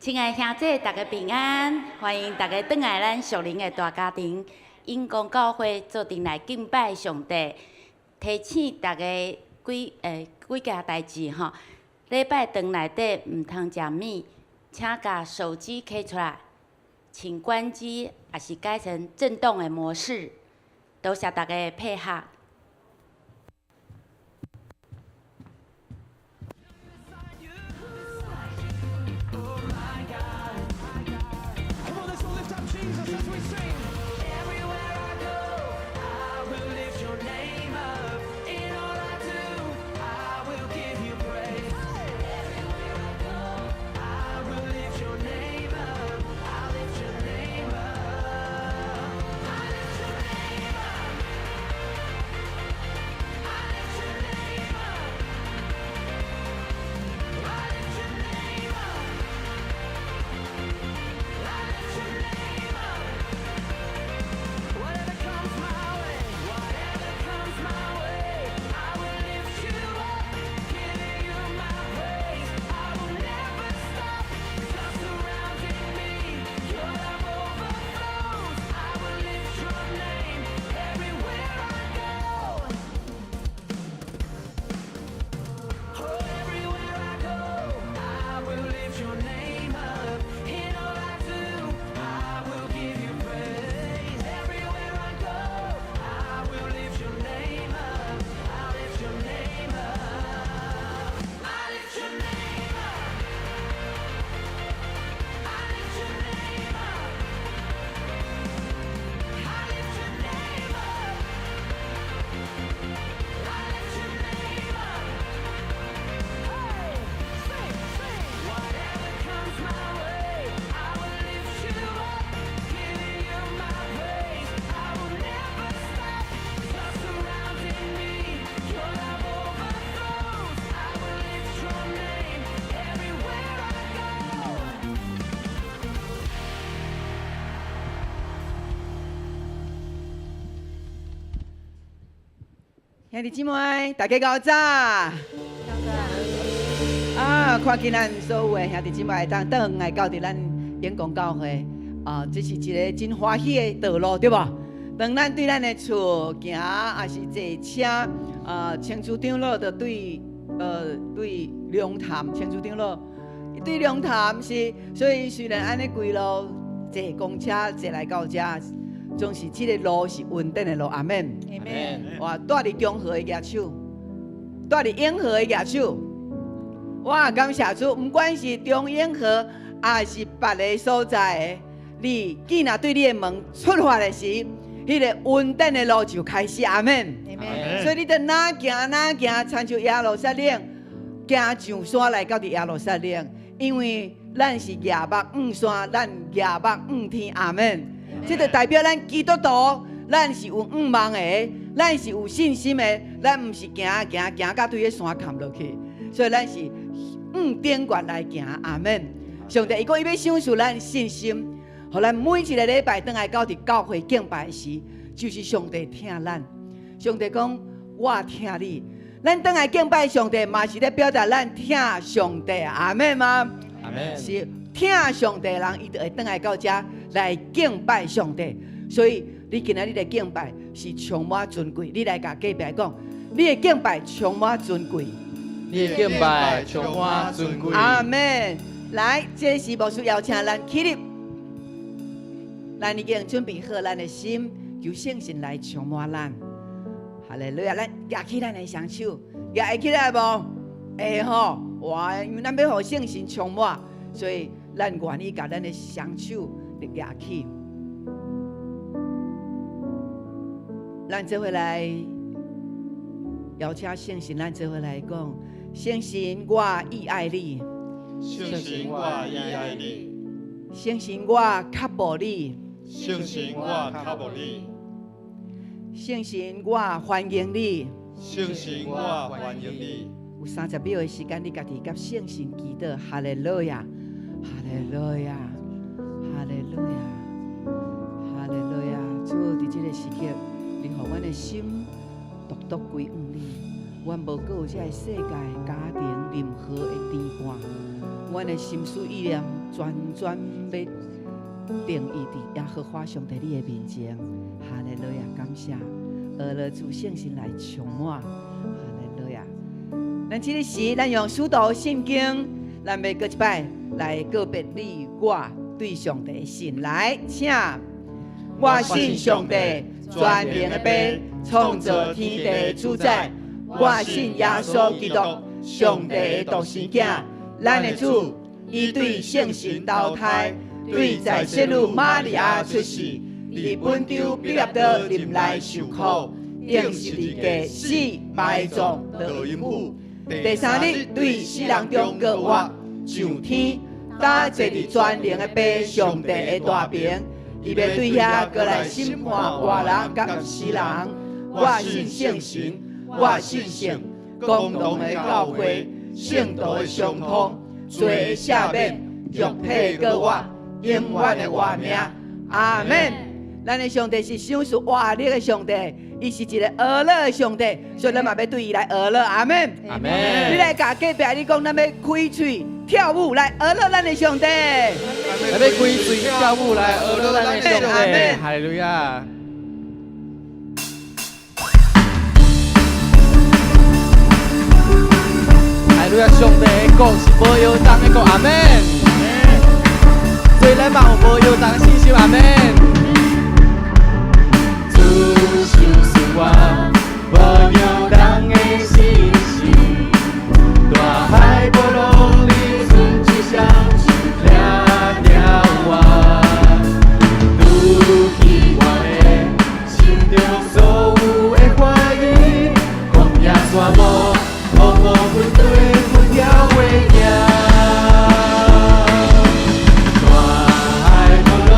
親愛兄弟，大家平安，歡迎大家轉來咱屬靈的大家庭，永光教會做陣來敬拜上帝。提醒大家幾件代誌吼，禮拜堂內底毋通食物，請共手機揢出來，請關機，抑是改成震動的模式。多謝大家的配合。兄弟姊妹，大家𠢕早。啊，看見咱所有的兄弟姊妹會當轉來到佇咱永光教會，啊，這是一個真歡喜的道路，對無？當咱對咱的厝行，抑是坐車，啊，青樹長老就對，對龍潭，青樹長老對龍潭是，所以雖然按呢規路坐公車坐來到遮。總是這个路是穩定的路，阿們。哇，蹛佇中和的舉手，蹛佇永和的舉手。哇，感謝主，毋管是中永和，抑是別个所在的，你既若對你的門出發的時，彼个穩定的路就開始，阿們。所以你著哪行哪行，親像耶路撒冷行上山來到佇耶路撒冷，因為咱是舉目向山，咱舉目向天，阿們。這就代表咱基督徒，咱是有向望的，咱是有信心的，咱毋是行行行到對彼山崁落去，所以咱是向頂懸來行，阿們。上帝伊講伊欲賞賜咱信心，予咱每一个禮拜轉來到佇教會敬拜時，就是上帝疼咱。上帝講我疼你，咱轉來敬拜上帝，嘛是咧表達咱疼上帝，阿們嗎？阿們。是。疼上帝的人，伊就會轉來到遮來敬拜上帝。所以你今仔日來敬拜是充滿尊貴。你來共隔壁講，你的敬拜充滿尊貴。你的敬拜充滿尊貴。阿們。來，這時牧師邀請咱起立，咱已經準備好咱的心，求聖神來充滿咱。哈利路亞！咱舉起咱的雙手，舉會起來無？會吼！哇，因為咱欲予聖神充滿，所以。咱願意共咱的雙手來舉起，咱做伙來邀請聖神，咱做伙來講：聖神，我意愛你；聖神，我意愛你；聖神，我渴慕你；聖神，我渴慕你；聖神，我歡迎你；聖神，我歡迎你。有30秒的時間，你家己佮聖神祈禱，哈利路亞。哈利路亞，哈利路亞，哈利路亞！主，佇這个時刻，你予阮的心獨獨歸向你，阮無閣有這个世界家庭任何的牽絆，阮的心思意念全全欲定意佇耶和華上帝你的面前。哈利路亞，感謝，呵咾主聖神來充滿。哈利路亞。咱這个時，咱用使徒信經，咱欲閣一擺來告別你我對上帝的信來，請。我信上帝，全能的父，創造天地的主宰。我信耶穌基督，上帝的獨生囝，咱的主，伊對聖神投胎，對在聖女瑪利亞出世，佇本丟彼拉多臨來受苦，釘十字架死埋葬落陰府，第三日對死人中復活，上天，搭坐佇全能的父上帝的大爿。伊欲對遐閣來審判活人佮死人。我信聖神，我信聖公同的教會，聖徒的相通，罪的赦免，肉體的復活，永遠的活命。阿門。咱的上帝是賞賜活力的上帝，伊是一個呵咾的上帝，所以咱嘛欲對伊來呵咾。阿門。阿門。你來共隔壁你講，咱欲開喙跳舞來呵咾咱的上帝。咱欲開喙跳舞來呵咾咱的上帝。阿門。哈利路亞。哈利路亞，上帝的國是無搖動的國，阿門。所以咱嘛有無搖動的信心，阿門。主賞賜我無搖動的信心，大海波浪你剩一雙手掠著我，除去我的心中所有的懷疑，曠野沙漠，無無阮對阮調袂行。大海波浪，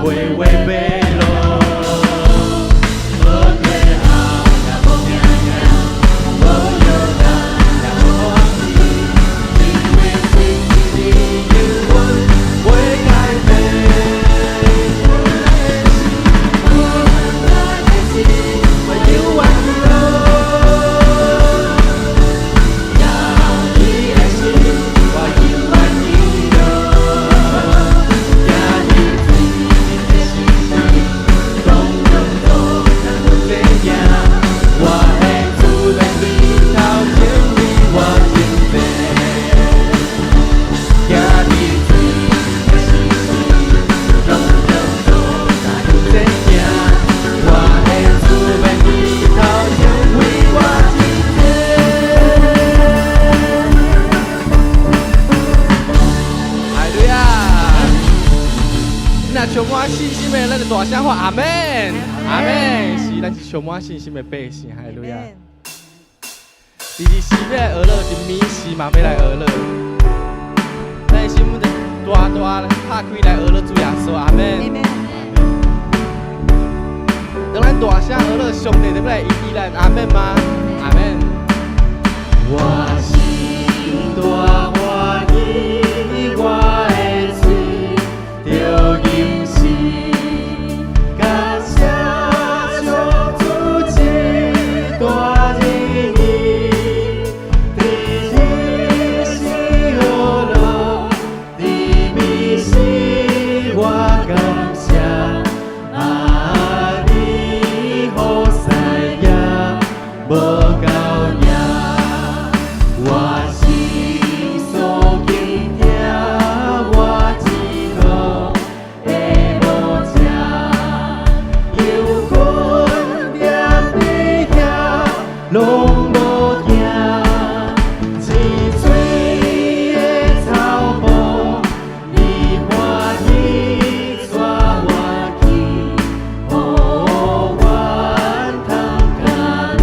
陪话白路。无退后，也无惊惊，无摇动，也无放弃，因为信心你永远袂改变。阮的心，我永远记牢。行你的心，我永远记牢。行伫水的时时，当中路咱有这行。我的主欲伫头前为我前进。行伫水的时时，当中路咱有这行。我的主欲伫头前为我前进。哈利路亚！若充满信心的，咱就大聲喊阿門，阿門。是，咱是充滿信心的百姓，哈利路亞。日日時欲來學樂，伫暝時嘛欲來學樂。咱的心就大大拍開來學樂主耶穌，阿門。當咱大聲學樂，上帝就欲來醫治咱，阿門嗎？阿門。我心大歡喜，我的喙著吟詩，感謝上主這大仁義，佇日時學樂，佇暝時我感謝，啊，你好師爺無夠贏。我心所傾聽，我一號的無食，有君踮佇遐，攏無驚。青翠的草埔，你歡喜帶我去，予阮通佮你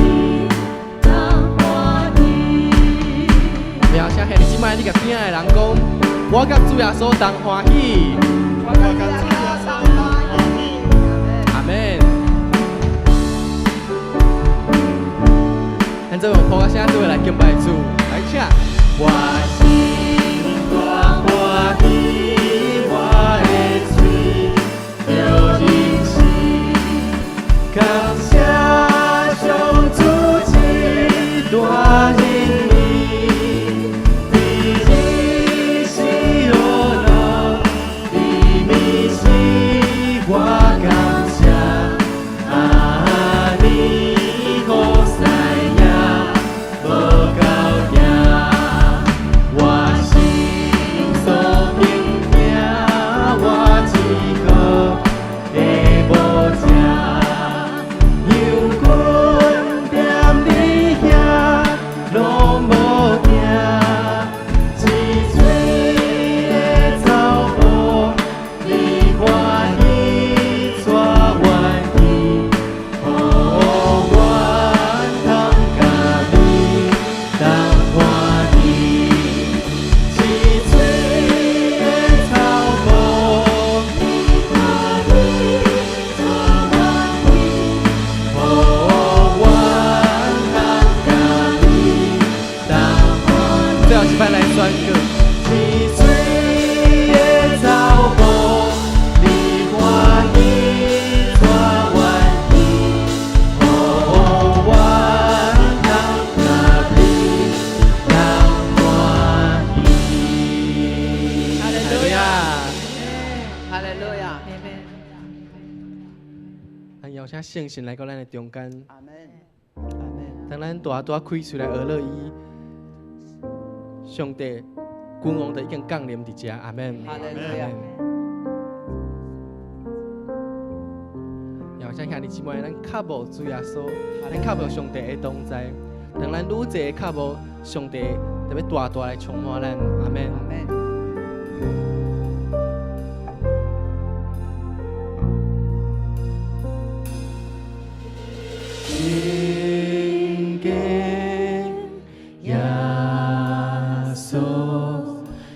同歡喜。邀請兄弟姊妹，你共邊仔的人講，我佮主耶穌同歡喜。我佮主耶穌同歡喜。阿門。咱做用鼓仔聲做伙來敬拜主，來請。我心大歡喜，我的喙著吟詩，感謝上主這大仁義，佇日時學樂，佇暝時我感謝，啊，你好師爺無夠贏。我心所傾聽，我一號的無食，有君踮你遐，攏無驚。青翠的草埔，你歡喜帶阮去，予阮通佮你同歡喜。青翠的草埔，你歡喜帶阮去，予阮通佮你同歡喜。最後一擺來宣告。青翠的草埔，你歡喜帶阮去，予阮通佮你同歡喜。哈利路亞，哈利路亞，咱邀請聖神來到咱的中間，阿門，阿門。當咱大大開喙來學樂伊，上帝君王就已經降臨佇遮，阿門。哈利路亞。邀請兄弟姊妹，咱渴慕主耶穌，咱渴慕上帝的同在。當咱愈濟渴慕上帝，就欲大大來充滿咱，阿門。阿門。親近耶穌，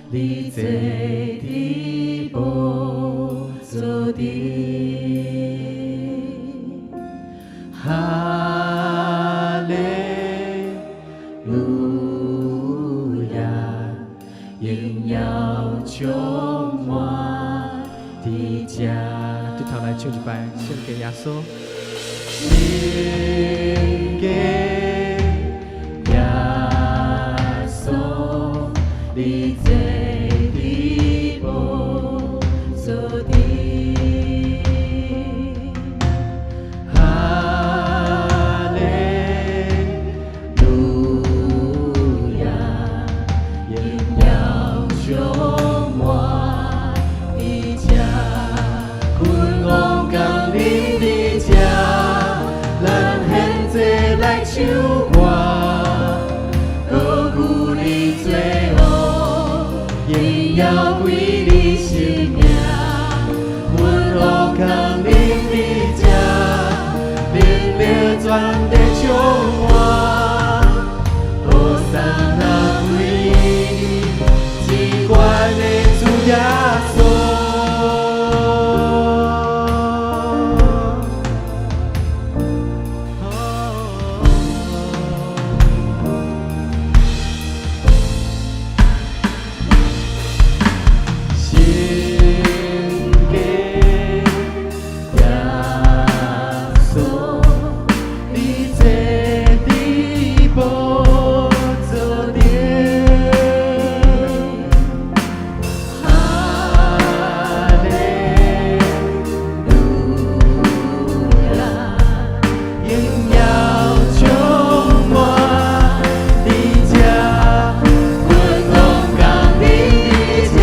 你坐佇寶座頂。充滿佇這。對頭來唱一擺，聖潔耶穌。聖潔耶穌，你坐佇寶座頂，哈利路亞，榮耀充滿佇這，君王降臨佇這，咱現在來唱歌，高舉你做王，榮耀歸你聖名。君王降臨佇這，能力全地充滿，和散那歸你，至懸的主耶穌。聖潔耶穌，你坐佇寶座頂，哈利路亞，榮耀充滿佇這，君王降臨佇這，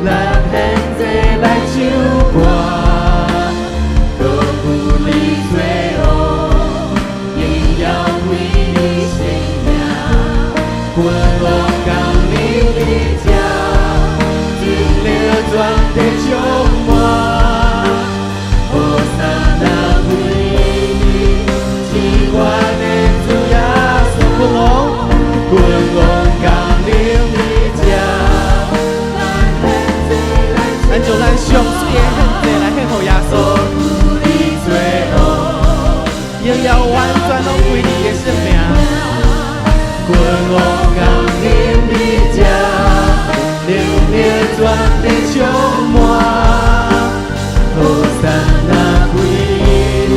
咱現在來唱歌，高舉你做王，榮耀歸你聖名。君王降臨佇這，能力全地充滿，和散那歸你，至懸的主耶穌。君王，君王降臨佇這，咱將咱上水的獻祭來獻予耶穌，你做王，榮耀完全攏歸你的聖名。君王降臨佇這，能力全地充滿，和散那歸你，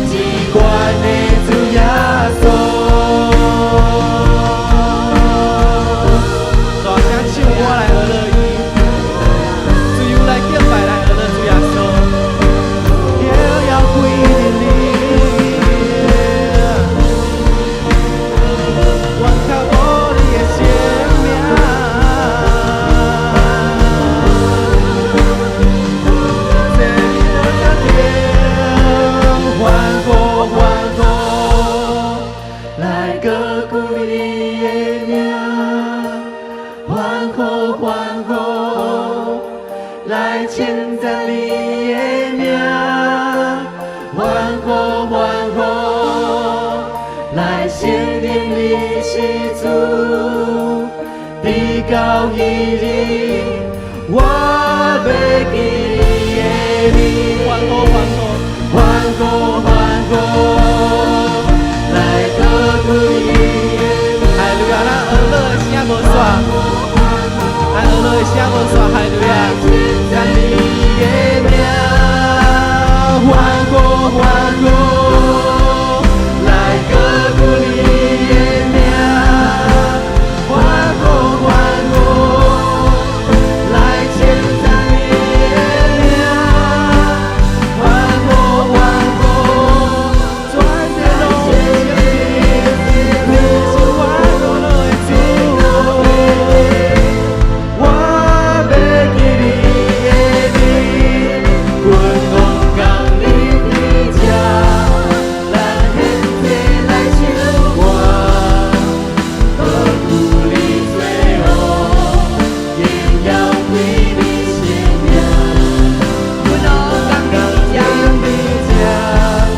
至懸的主耶穌。大聲唱歌來學樂伊，自由來敬拜來學樂主耶穌，榮耀歸你，願靠無你的聖名。坐佇寶座頂，歡呼歡呼，來高舉你的名，歡呼歡呼，來稱讚你的名，歡呼歡呼，來承認你是主，直到彼日，我欲記你的名。歡呼歡呼，歡呼歡呼，來高舉你的名。哈利路亞！咱學樂的聲無煞，咱學樂的聲無煞，哈利路亞！讚你的名，歡呼歡呼，來高舉你的名，歡呼歡呼，來稱讚你的名，歡呼歡呼，全地攏承認你是我樂的主。我欲記你的名，君王降臨佇這，咱現在來唱歌，高舉你做王，榮耀歸你聖名。君王降臨佇這，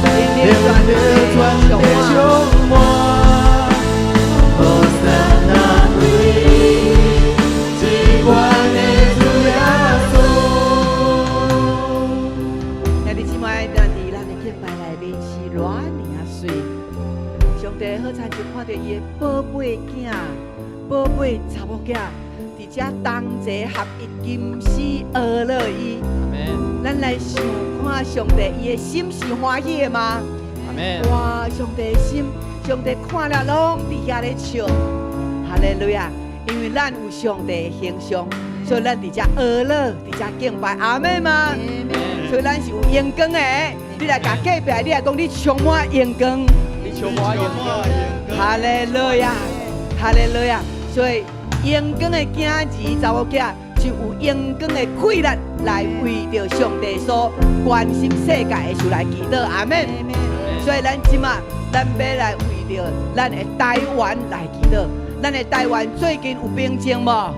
能力全地充滿，和散那歸至懸的主耶穌。兄弟姊妹，咱佇咱的敬拜內面是偌爾仔媠。上帝好親像看著伊的寶貝囝、寶貝查某囝，佇遮同齊合一，吟詩呵咾伊。咱來想看上帝伊的心是歡喜的嗎？哇！上帝的心，上帝看了攏佇遐咧笑，哈利路亞！因為咱有上帝的形象，所以咱佇遮呵咾，佇遮敬拜，阿們嗎？所以咱是有榮光的。你來共隔壁，你來講你充滿榮光，你充滿榮光，哈利路亞，哈利路亞！所以榮光的囝兒、查某囝，就有榮光的氣力來為著上帝所關心世界的事來祈禱，阿們。所以咱這馬，咱欲來為著咱的台灣來祈禱。咱的台灣最近有平靜無？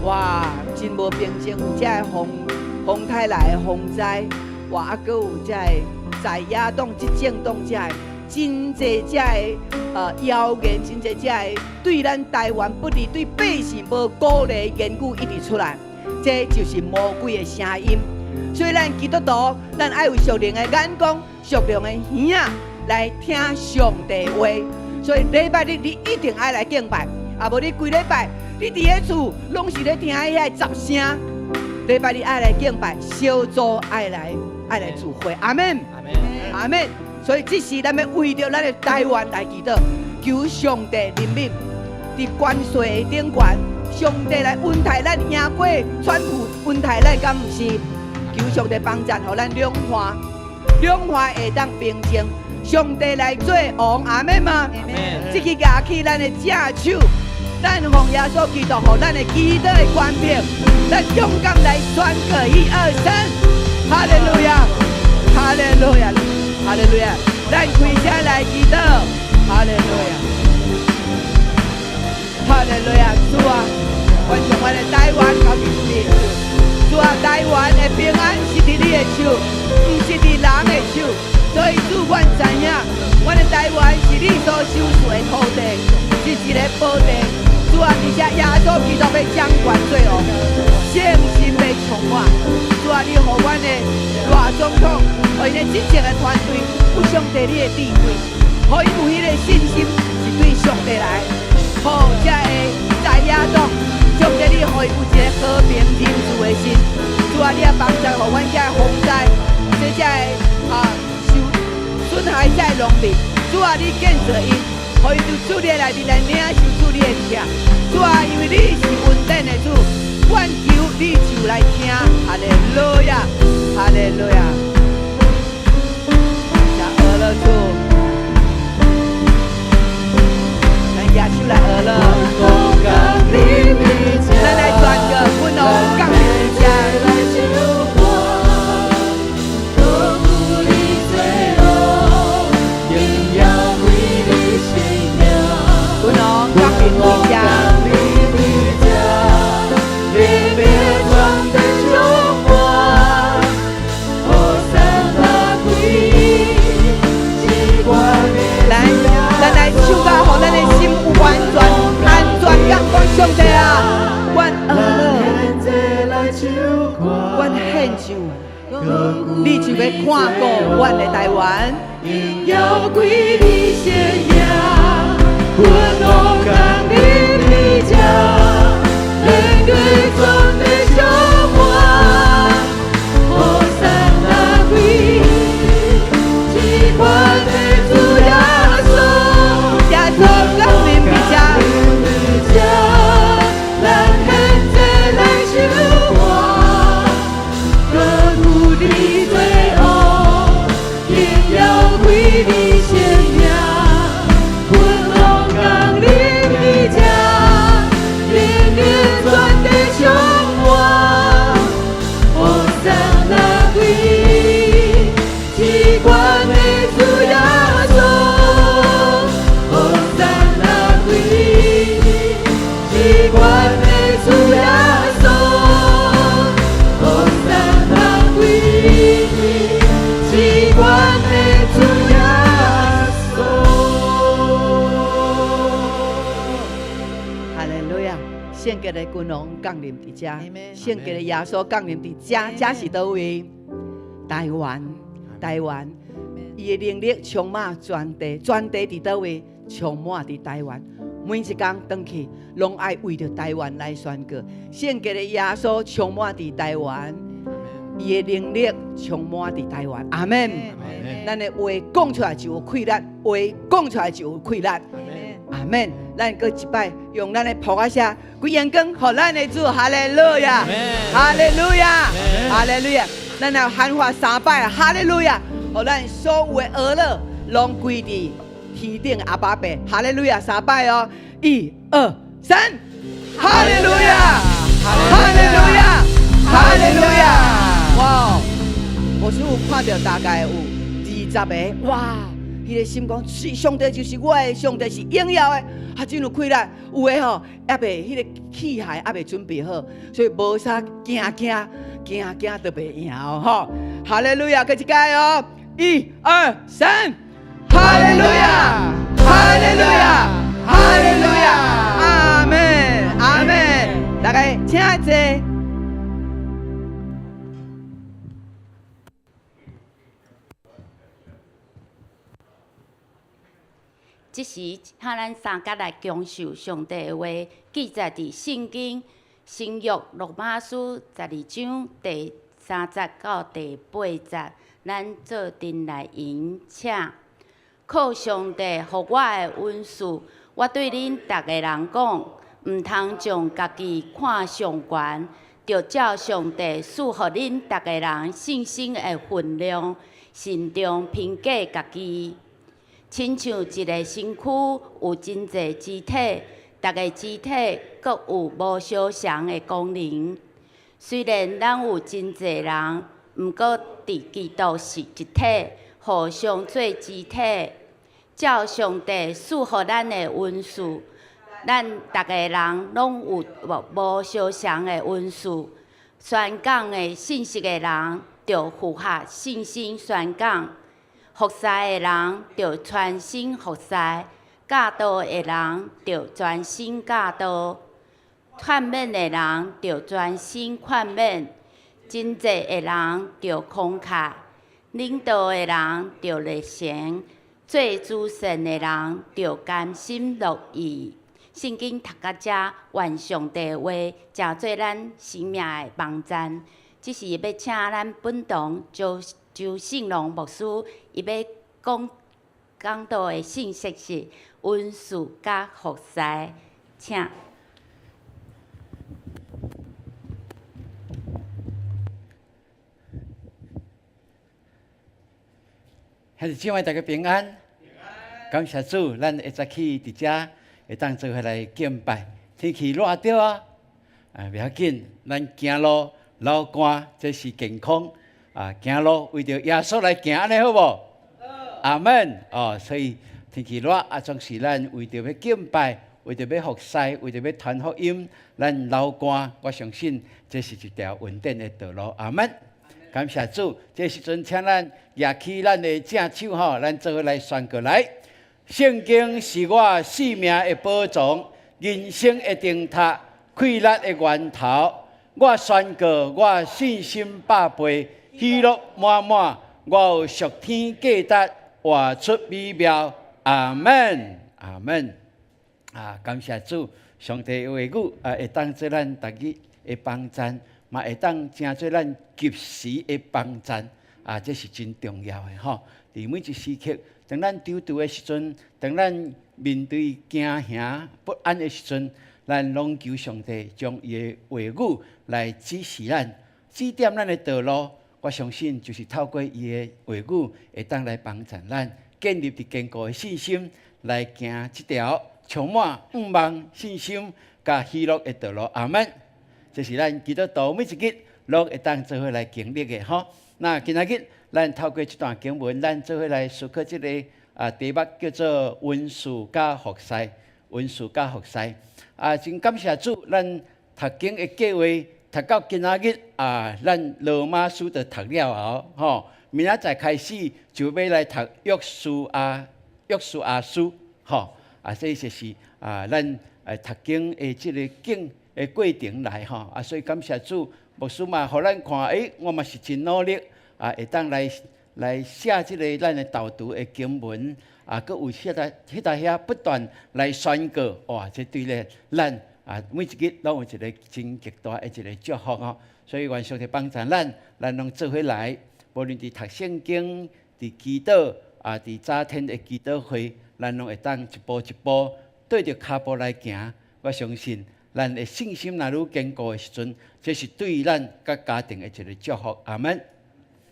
哇，真無平靜，有這个風風台來的風災，哇，啊，閣有這個在野黨、執政黨這個真濟這個謠言，真濟這個對咱台灣不利、對百姓無鼓勵的言語一直出來，這就是魔鬼的聲音。所以咱基督徒，咱愛有屬靈的眼光、屬靈的耳仔來聽上帝話。所以禮拜日你一定愛來敬拜，啊無你規禮拜你佇咧厝攏是咧聽遐個雜聲。禮拜日愛來敬拜，小組愛來聚會，阿們，阿們。所以這時咱欲為著咱的台灣來祈禱，求上帝憐憫，佇關稅的頂懸，上帝來恩待咱贏過川普，恩待咱敢毋是？求上帝幫贊，予咱兩岸會當平靜。上帝來做王，阿們嗎？這個舉起咱的正手，咱奉耶穌基督，予咱的祈禱的權柄，咱勇敢來宣告，一二三，哈利路亞，哈利路亞，哈利路亞，咱開聲來祈禱，哈利路亞，哈利路亞，主啊，阮將阮的台灣交佇你的手，主啊，台灣的平安是佇你的手，毋是佇人的手。所以主，阮知影，阮的台灣是你所賞賜的土地，是一個寶地。主啊，而且耶穌基督欲掌權做王，聖神欲充滿。主啊，你予阮的賴總統，予𪜶的執政的團隊有上帝你的智慧，予𪜶有彼個信心是對上帝來，予這个在野黨，上帝你予伊有一個和平仁慈的心。主啊，你也幫助予阮這個風災，這個啊受損害這個農民。主啊，你建造𪜶，予𪜶佇主你的內面來領受主你的疼。主啊，因為你是恩典的主，阮求你就來聽。哈利路亞，哈利路亞。來呵咾主，咱舉手來呵咾。咱來宣告，君王降臨佇遮。君王降臨佇遮。來，咱來唱到，予咱的心有完全安全感，講上帝啊，阮呵咾，阮獻上，你就欲看顧阮的台灣。榮耀歸你聖名，君王降臨佇這，連月全地充滿，和散那歸至懸的主耶穌，耶穌降臨佇這。咱現在來唱歌，高舉你做王，榮耀歸你聖名，君王降臨佇這，連月全地充滿，和散那歸至懸的主耶穌，和散那歸至懸的主耶穌，和散那歸至懸的主耶穌。哈利路亞！聖潔的君王降臨佇遮，聖潔的耶穌降臨佇遮，遮是佗位？台灣，台灣，伊的能力充滿全地，全地佇佗位？充滿佇台灣。每一工轉去，攏愛為著台灣來宣告。聖潔的耶穌充滿佇台灣，伊的能力充滿佇台灣。阿門。咱的話講出來就有氣力，話講出來就有氣力。阿門。咱閣一擺用咱的噗仔聲，歸榮光予咱的主，哈利路亞，哈利路亞，哈利路亞。咱來喊話三擺，哈利路亞，予咱所有的惡樂攏歸佇天頂阿爸父，哈利路亞三擺哦，一二三，哈利路亞，哈利路亞，哈利路亞。哇！牧師有看著大概有20個，哇！彼個心講，是上帝就是我的上帝，是榮耀的，啊，真有氣力。有的吼，猶未彼個器械猶未準備好，所以無啥驚驚驚驚都袂贏吼。哈利路亞，閣一擺哦，一二三，哈利路亞，哈利路亞，哈利路亞，阿門，阿門。大家請坐。這時，請咱三甲來享受上帝的話，記載佇聖經新約羅馬書12章第3節到第8節，咱做陣來吟請。靠上帝予我的恩賜，我對恁逐个人講，毋通將家己看上懸，著照上帝賜予恁逐个人信心的分量，慎重評價家己。親像一个身軀有真濟肢體，逐个肢體閣有無相仝的功能。雖然咱有真濟人，毋過佇基督是一體，互相做肢體。照上帝賜予咱的恩賜，咱逐个人攏有無相仝的恩賜。宣講的信息的人，著符合信心宣講；服侍的人，著專心服侍；教導的人，著專心教導；勸勉的人，著專心勸勉；真濟的人，著慷慨；領導的人，著熱誠；做慈善的人，著甘心樂意。聖經讀到遮，願上帝的話成做咱生命的幫贊。這時欲請咱本堂周周信龍牧師，伊欲講講道的信息是恩賜佮服侍，請。兄弟姊妹，大家平安。感謝主，咱會早起佇遮會當做伙來敬拜。天氣熱著啊，啊，袂要緊，咱行路流汗，這是健康。啊，行路為著耶穌來行，按呢好無？好。阿門。哦，所以天氣熱啊，總是咱為著欲敬拜，為著欲服侍，為著欲傳福音，咱流汗，我相信這是一條穩定的道路。阿門。感謝主，這時陣請咱舉起咱的正手吼，咱做伙來宣告來。聖經是我性命的寶藏，人生的燈塔，氣力的源頭。我宣告，我信心百倍，喜樂滿滿。我有屬天價值，活出美妙。阿門，阿門。啊，感謝主，上帝的話語啊，會當做咱逐日的幫贊，嘛會當成做咱及時的幫贊。啊，這是真重要的吼。佇每一時刻，當咱躊躇的時陣，當咱面對驚嚇不安的時陣，咱攏求上帝將伊的話語來指示咱，指點咱的道路。我相信，就是透過伊的話語，會當來幫助咱建立佇堅固的信心，來行這條充滿向望、信心佮喜樂的道路。阿門。這是咱基督徒每一日攏會當做伙來經歷的吼。那今仔日咱透過這段經文，咱做伙來思考這个啊題目叫做恩賜佮服侍，恩賜佮服侍。啊，真感謝主，咱讀經的計劃讀到今仔日啊，咱羅馬書就讀了後吼，明仔載開始就欲來讀約書亞，約書亞書吼。啊，這就是啊，咱讀經的這个經的過程來吼。啊，所以感謝主，牧師嘛，予咱看，欸，我嘛是真努力啊，會當來來寫這个咱的導讀的經文，啊，閣有寫在彼搭遐不斷來宣告，哇！這對咧咱啊每一日攏有一个真極大的一个祝福哦。所以願上帝幫助咱，咱攏做伙來，無論佇讀聖經、佇祈禱啊，佇早天的祈禱會，咱攏會當一步一步對著跤步來行。我相信咱的信心若愈堅固的時陣，這是對咱佮家庭的一个祝福。阿門。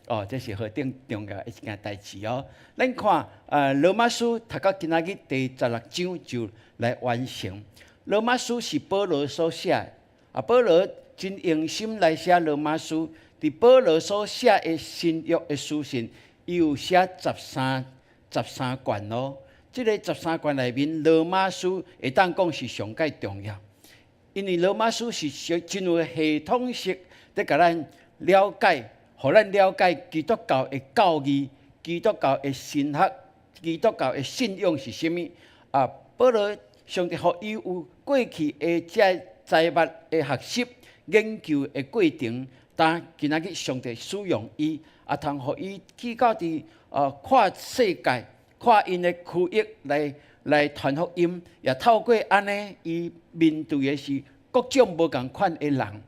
哦，這是何等重要的一件代誌哦！咱看，羅馬書讀到今仔日第16章就來完成。羅馬書是保羅所寫的，啊，保羅真用心來寫羅馬書。佇保羅所寫的新約的書信，伊有寫13卷哦。這个十三卷內面，羅馬書會當講是上蓋重要，因為羅馬書是真有系統式，佇共咱了解。予咱了解基督教的教義、基督教的神學、基督教的信仰是啥物。啊，保羅上帝予伊有過去的這才捌的學習、研究的過程，但今仔日上帝使用伊，啊，通予伊去到佇跨世界、跨𪜶的區域來傳福音，也透過按呢，伊面對的是各種無仝款的人。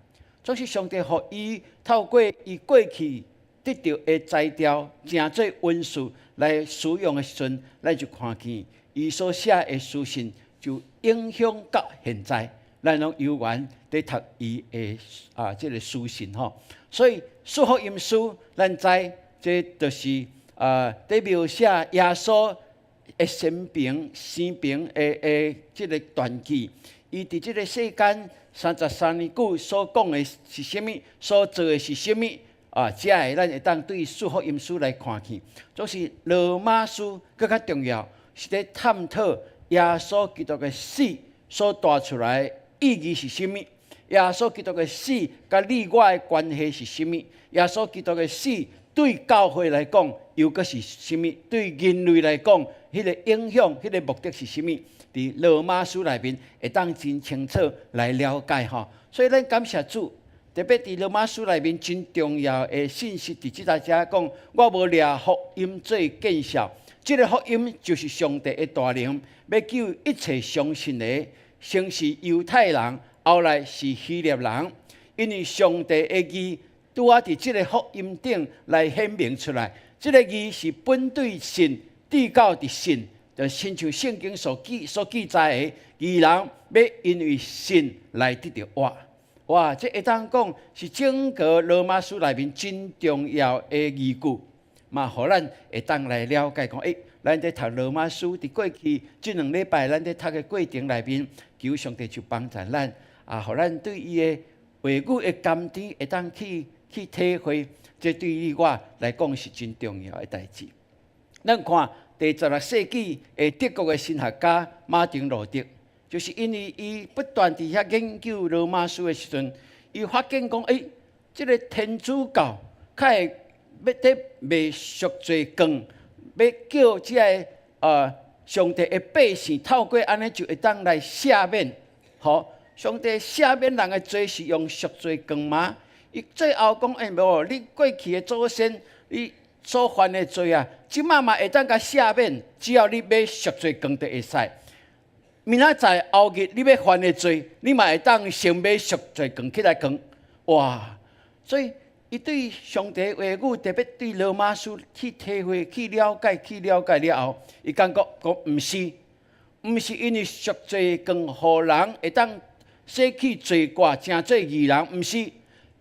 總是上帝予伊透過伊過去得著的才調，成做文士來使用的時陣，咱就看見伊所寫的書信就影響到現在，咱攏有緣佇讀伊的啊這个書信吼。所以四福音書，咱知這就是啊，佇描寫耶穌的生平、生平的這个傳記。伊佇這个世間33年久所講的是啥物，所做的是啥物啊？這个咱會當對四福音書來看去，總是羅馬書閣較重要，是佇探討耶穌基督的死所帶出來的意義是啥物？耶穌基督的死佮你我的關係是啥物？耶穌基督的死對教會來講又閣是啥物？對人類來講，彼个影響、彼个目的是啥物？佇羅馬書內面會當真清楚來了解吼，所以咱感謝主，特別佇羅馬書內面真重要的信息，佇這搭遮講，我無掠福音做見笑，這个福音就是上帝的大能，欲救一切相信的，先是猶太人，後來是希臘人，因為上帝的義拄仔佇這个福音頂來顯明出來，這个義是本對信，至到佇信。就親像聖經所記載的，義人欲因為信來得著活。哇！這會當講是整個羅馬書內面真重要的字句，嘛，予咱會當來了解講，咱佇讀羅馬書，佇過去這2禮拜，咱佇讀的過程內面，求上帝就幫助咱，啊，予咱對伊的話語的甘甜會當去體會，這對你我來講是真重要的代誌。咱看第16世紀的德國的神學家馬丁路德，就是因為伊不斷佇遐研究羅馬書的時陣，伊發現講，這个天主教較會欲佇賣贖罪券，欲叫這个上帝的百姓透過按呢就會當來赦免，吼，上帝赦免人的罪是用贖罪券嗎？伊最後講，無，你過去的祖先，你所犯的罪啊，這擺嘛會當共赦免，只要你買贖罪券就會使。明仔載後日你欲犯的罪，你嘛會當先買贖罪券起來扛。哇！所以伊對上帝話語，特別對羅馬書去體會、去了解、去了解了後，伊感覺講毋是，毋是因為贖罪券予人會當洗去罪過，成做義人，毋是，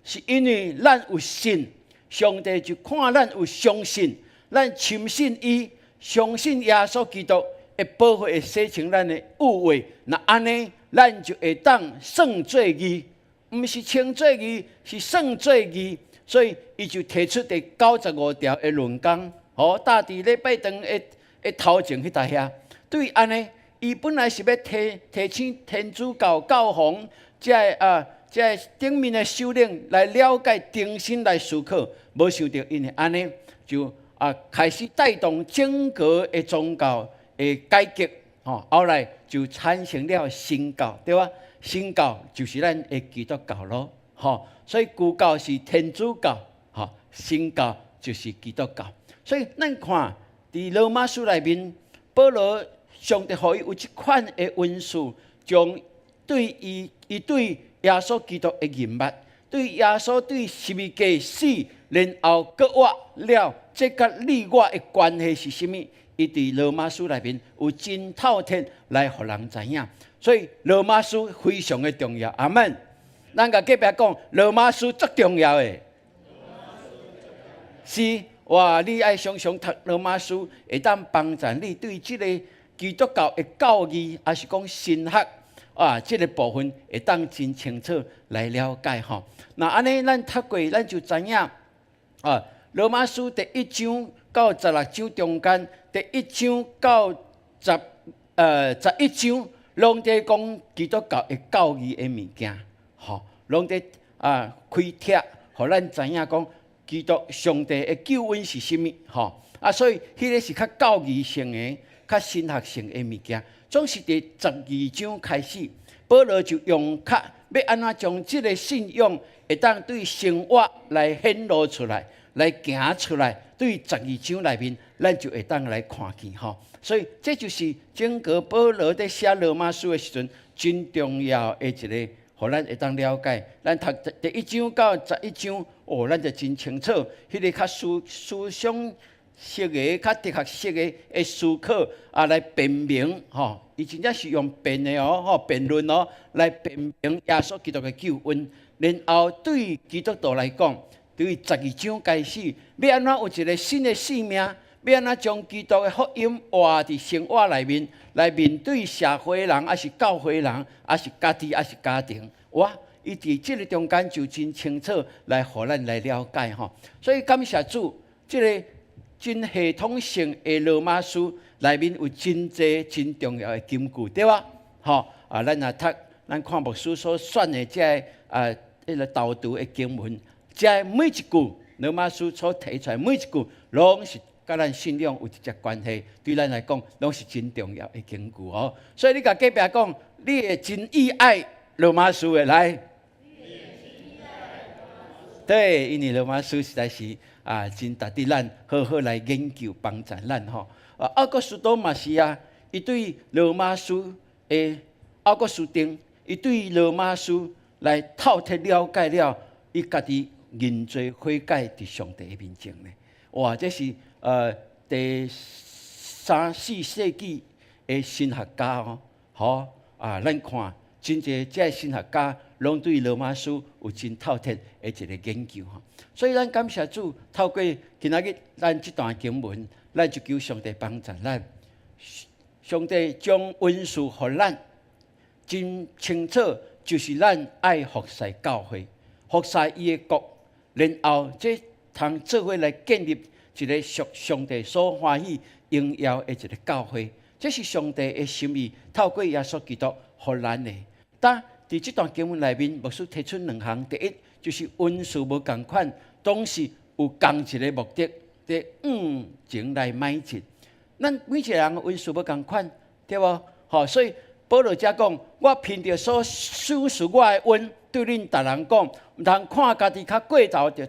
是因為咱有信。上帝就看咱有相信，咱深信伊，相信耶穌基督的寶血會洗清咱的污穢。若按呢，咱就會當算做義，毋是稱做義，是算做義。所以，伊就提出第95條的論綱，吼，搭佇禮拜堂的頭前彼搭遐。對按呢，伊本來是欲提醒天主教教皇，這个啊，這个頂面的首領來了解，重新來思考，無想著𪜶會按呢就啊開始帶動整個的宗教的改革，吼，後來就產生了新教，對吧？新教就是咱的基督教咯，吼，所以舊教是天主教，吼，新教就是基督教。所以咱看佇羅馬書內面，保羅上帝予伊有這款的恩賜，將對伊伊對耶穌基督的認捌，對耶穌對十字架死，然後閣活了，這佮你我的關係是啥物？伊佇羅馬書內面有真透徹來予人知影，所以羅馬書非常的重要。阿門。咱共隔壁講，羅馬書足重要的。是哇，你愛常常讀羅馬書，會當幫助你對這个基督教的教義，抑是講神學啊，這个部分會當真清楚來了解吼。那按呢，咱讀過，咱就知影啊，羅馬書第一章到16章中間，第一章到11章，攏佇講基督教的教義的物件，吼，攏佇啊開拓，予咱知影講基督上帝的救恩是啥物，吼啊，所以彼个是較教義性的、較神學性的物件。總是佇12章開始，保羅就用較欲按怎將這个信仰會當對生活來顯露出來，來行出來。對十二章內面，咱就會當來看見吼。所以這就是整個保羅佇寫羅馬書的時陣，真重要的一个，予咱會當了解。咱讀第一章到11章，哦，咱就真清楚，彼个較思想式的、較哲學式的思考啊，來辯明吼。伊真正是用辯的哦，吼辯論哦，來辯明耶穌基督的救恩。然後對基督徒來講，對十二章開始，欲按怎有一个新的生命？欲按怎將基督的福音活佇生活內面，來面對社會人，抑是教會人，抑是家己，抑是家庭？哇！伊佇這个中間就真清楚來予咱來了解吼。所以感謝主，這个真系統性的羅馬書內面有真濟真重要的金句，對無？吼啊！咱若讀，咱看牧師所選的這个啊，彼个導讀的經文。這每一句羅馬書所提出來每一句，攏是佮咱信仰有直接關係，對咱來講，攏是真重要的金句哦。所以你共隔壁講，你會真意愛羅馬書的來。對，因為羅馬書實在是啊，真值得咱好好來研究幫助咱吼。啊，奧古斯都嘛是啊，伊對羅馬書的奧古斯丁，伊對羅馬書來透徹了解了，伊家己認罪悔改佇上帝的面前呢。哇，這是第三四世紀的神學家哦，吼啊，咱看真濟這个神學家攏對羅馬書有真透徹的一个研究吼。所以咱感謝主，透過今仔日咱這段經文，咱就求上帝幫助咱。上帝將恩賜予咱，真清楚，就是咱愛服侍教會，服侍伊的國，然後這通做伙來建立一个屬上帝所歡喜榮耀的一个教會。這是上帝的心意，透過耶穌基督予咱的。但佇這段經文內面，牧師提出兩項：第一，就是恩賜無仝款，總是有仝一个目的，佇向前來邁進。咱每一个人恩賜無仝款，對無？吼，所以保羅才講，我憑著所賞賜我的恩，對恁逐人講，毋通看家己較過頭，著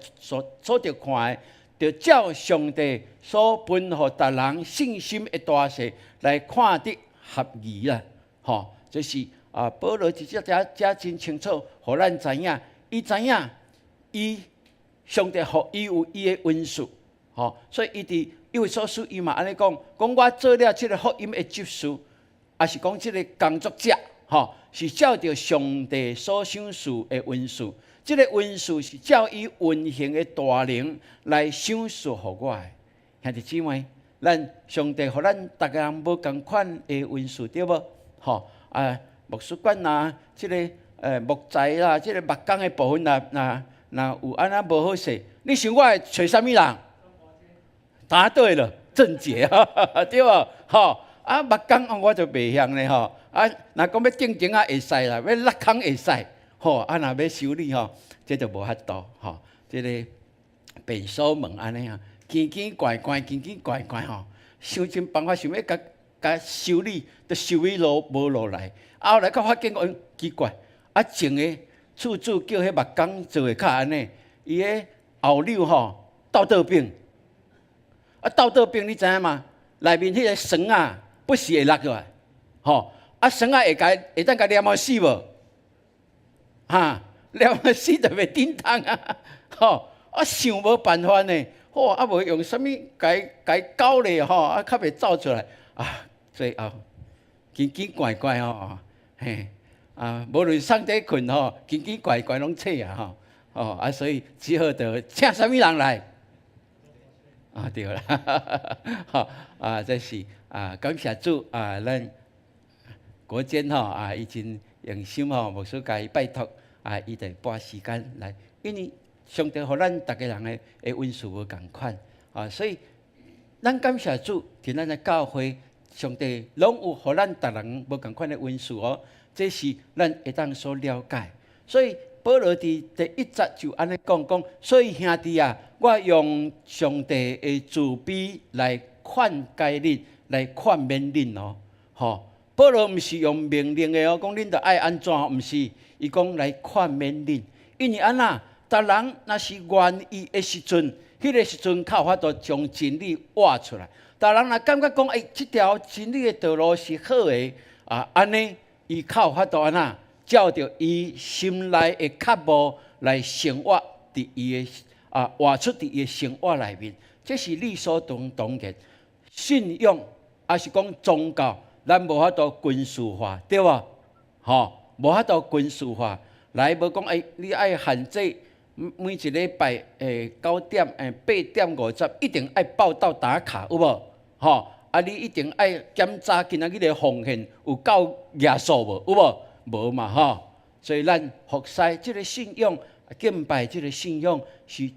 所著看的，著照上帝所分予逐人信心的大小來看得合宜啦。吼，這是啊，保羅直接遮遮真清楚，予咱知影，伊知影，伊上帝予伊有伊的恩賜，吼，所以伊佇以弗所書伊嘛按呢講，講我做了這个福音的執事，抑是講這个工作者，吼，是照著上帝所賞賜的恩賜。這个恩賜是照伊運行的大能來賞賜予我的。兄弟姊妹，咱上帝予咱逐个人無仝款的恩賜，對無？吼啊，牧師館啊，這个木材啦，這个木工的部分啊，若有按呢無好勢，你想我會揣啥物人？答對了，鄭捷，對無？吼啊，木工我就袂曉咧吼。啊，若講欲釘釘仔會使啦，欲落空會使，吼啊，若欲修理吼，這就無法度吼。這个便所門按呢啊，奇奇怪怪，奇奇怪怪吼，想盡辦法想欲共共修理，都修理落無落來。啊，後來閣發現講奇怪，啊，前个厝主叫彼木工做的較按呢，伊彼後柳吼倒倒反。啊，豆桌餅你知影嗎？內面彼個霜仔不時會落落來，吼！啊，霜仔會共會當共黏予死無？哈，黏予死就袂振動啊！吼！啊，想無辦法呢，吼！啊，無用啥物共伊共伊攪咧吼，啊，較袂走出來啊，最後奇奇怪怪吼，嘿，啊，無論送底睏吼，奇奇怪怪攏醒啊吼，哦，啊，所以只好就請啥物人來？啊，對啦，吼，啊，這是啊，感謝主啊，咱國堅吼啊，伊真用心吼，牧師共伊拜託啊，伊就撥時間來，因為上帝予咱逐个人的的恩賜無仝款啊，所以咱感謝主，佇咱的教會，上帝攏有予咱逐人無仝款的恩賜哦，這是咱會當所了解。所以保羅佇第一節就按呢講講，所以兄弟啊，我用上帝的慈悲來勸誡恁，來勸勉恁哦，吼。保羅毋是用命令的哦，講恁著愛按怎，毋是，伊講來勸勉恁，因為按怎，逐人若是願意的時陣，彼個時陣較有法度將真理活出來。逐人若感覺講，欸，這條真理的道路是好的，啊，按呢，伊較有法度按怎，照著伊心內的渴慕來生活佇伊的啊，活出佇伊的生活內面，這是理所當當然。信仰抑是講宗教，咱無法度軍事化，對無？吼，無法度軍事化。來無講，欸，你愛限制每一禮拜9點8點50，一定愛報到打卡，有無？吼，啊，你一定愛檢查今仔日的奉獻有夠額數無？有無？無嘛吼。所以咱服侍這个信仰，敬拜這个信仰是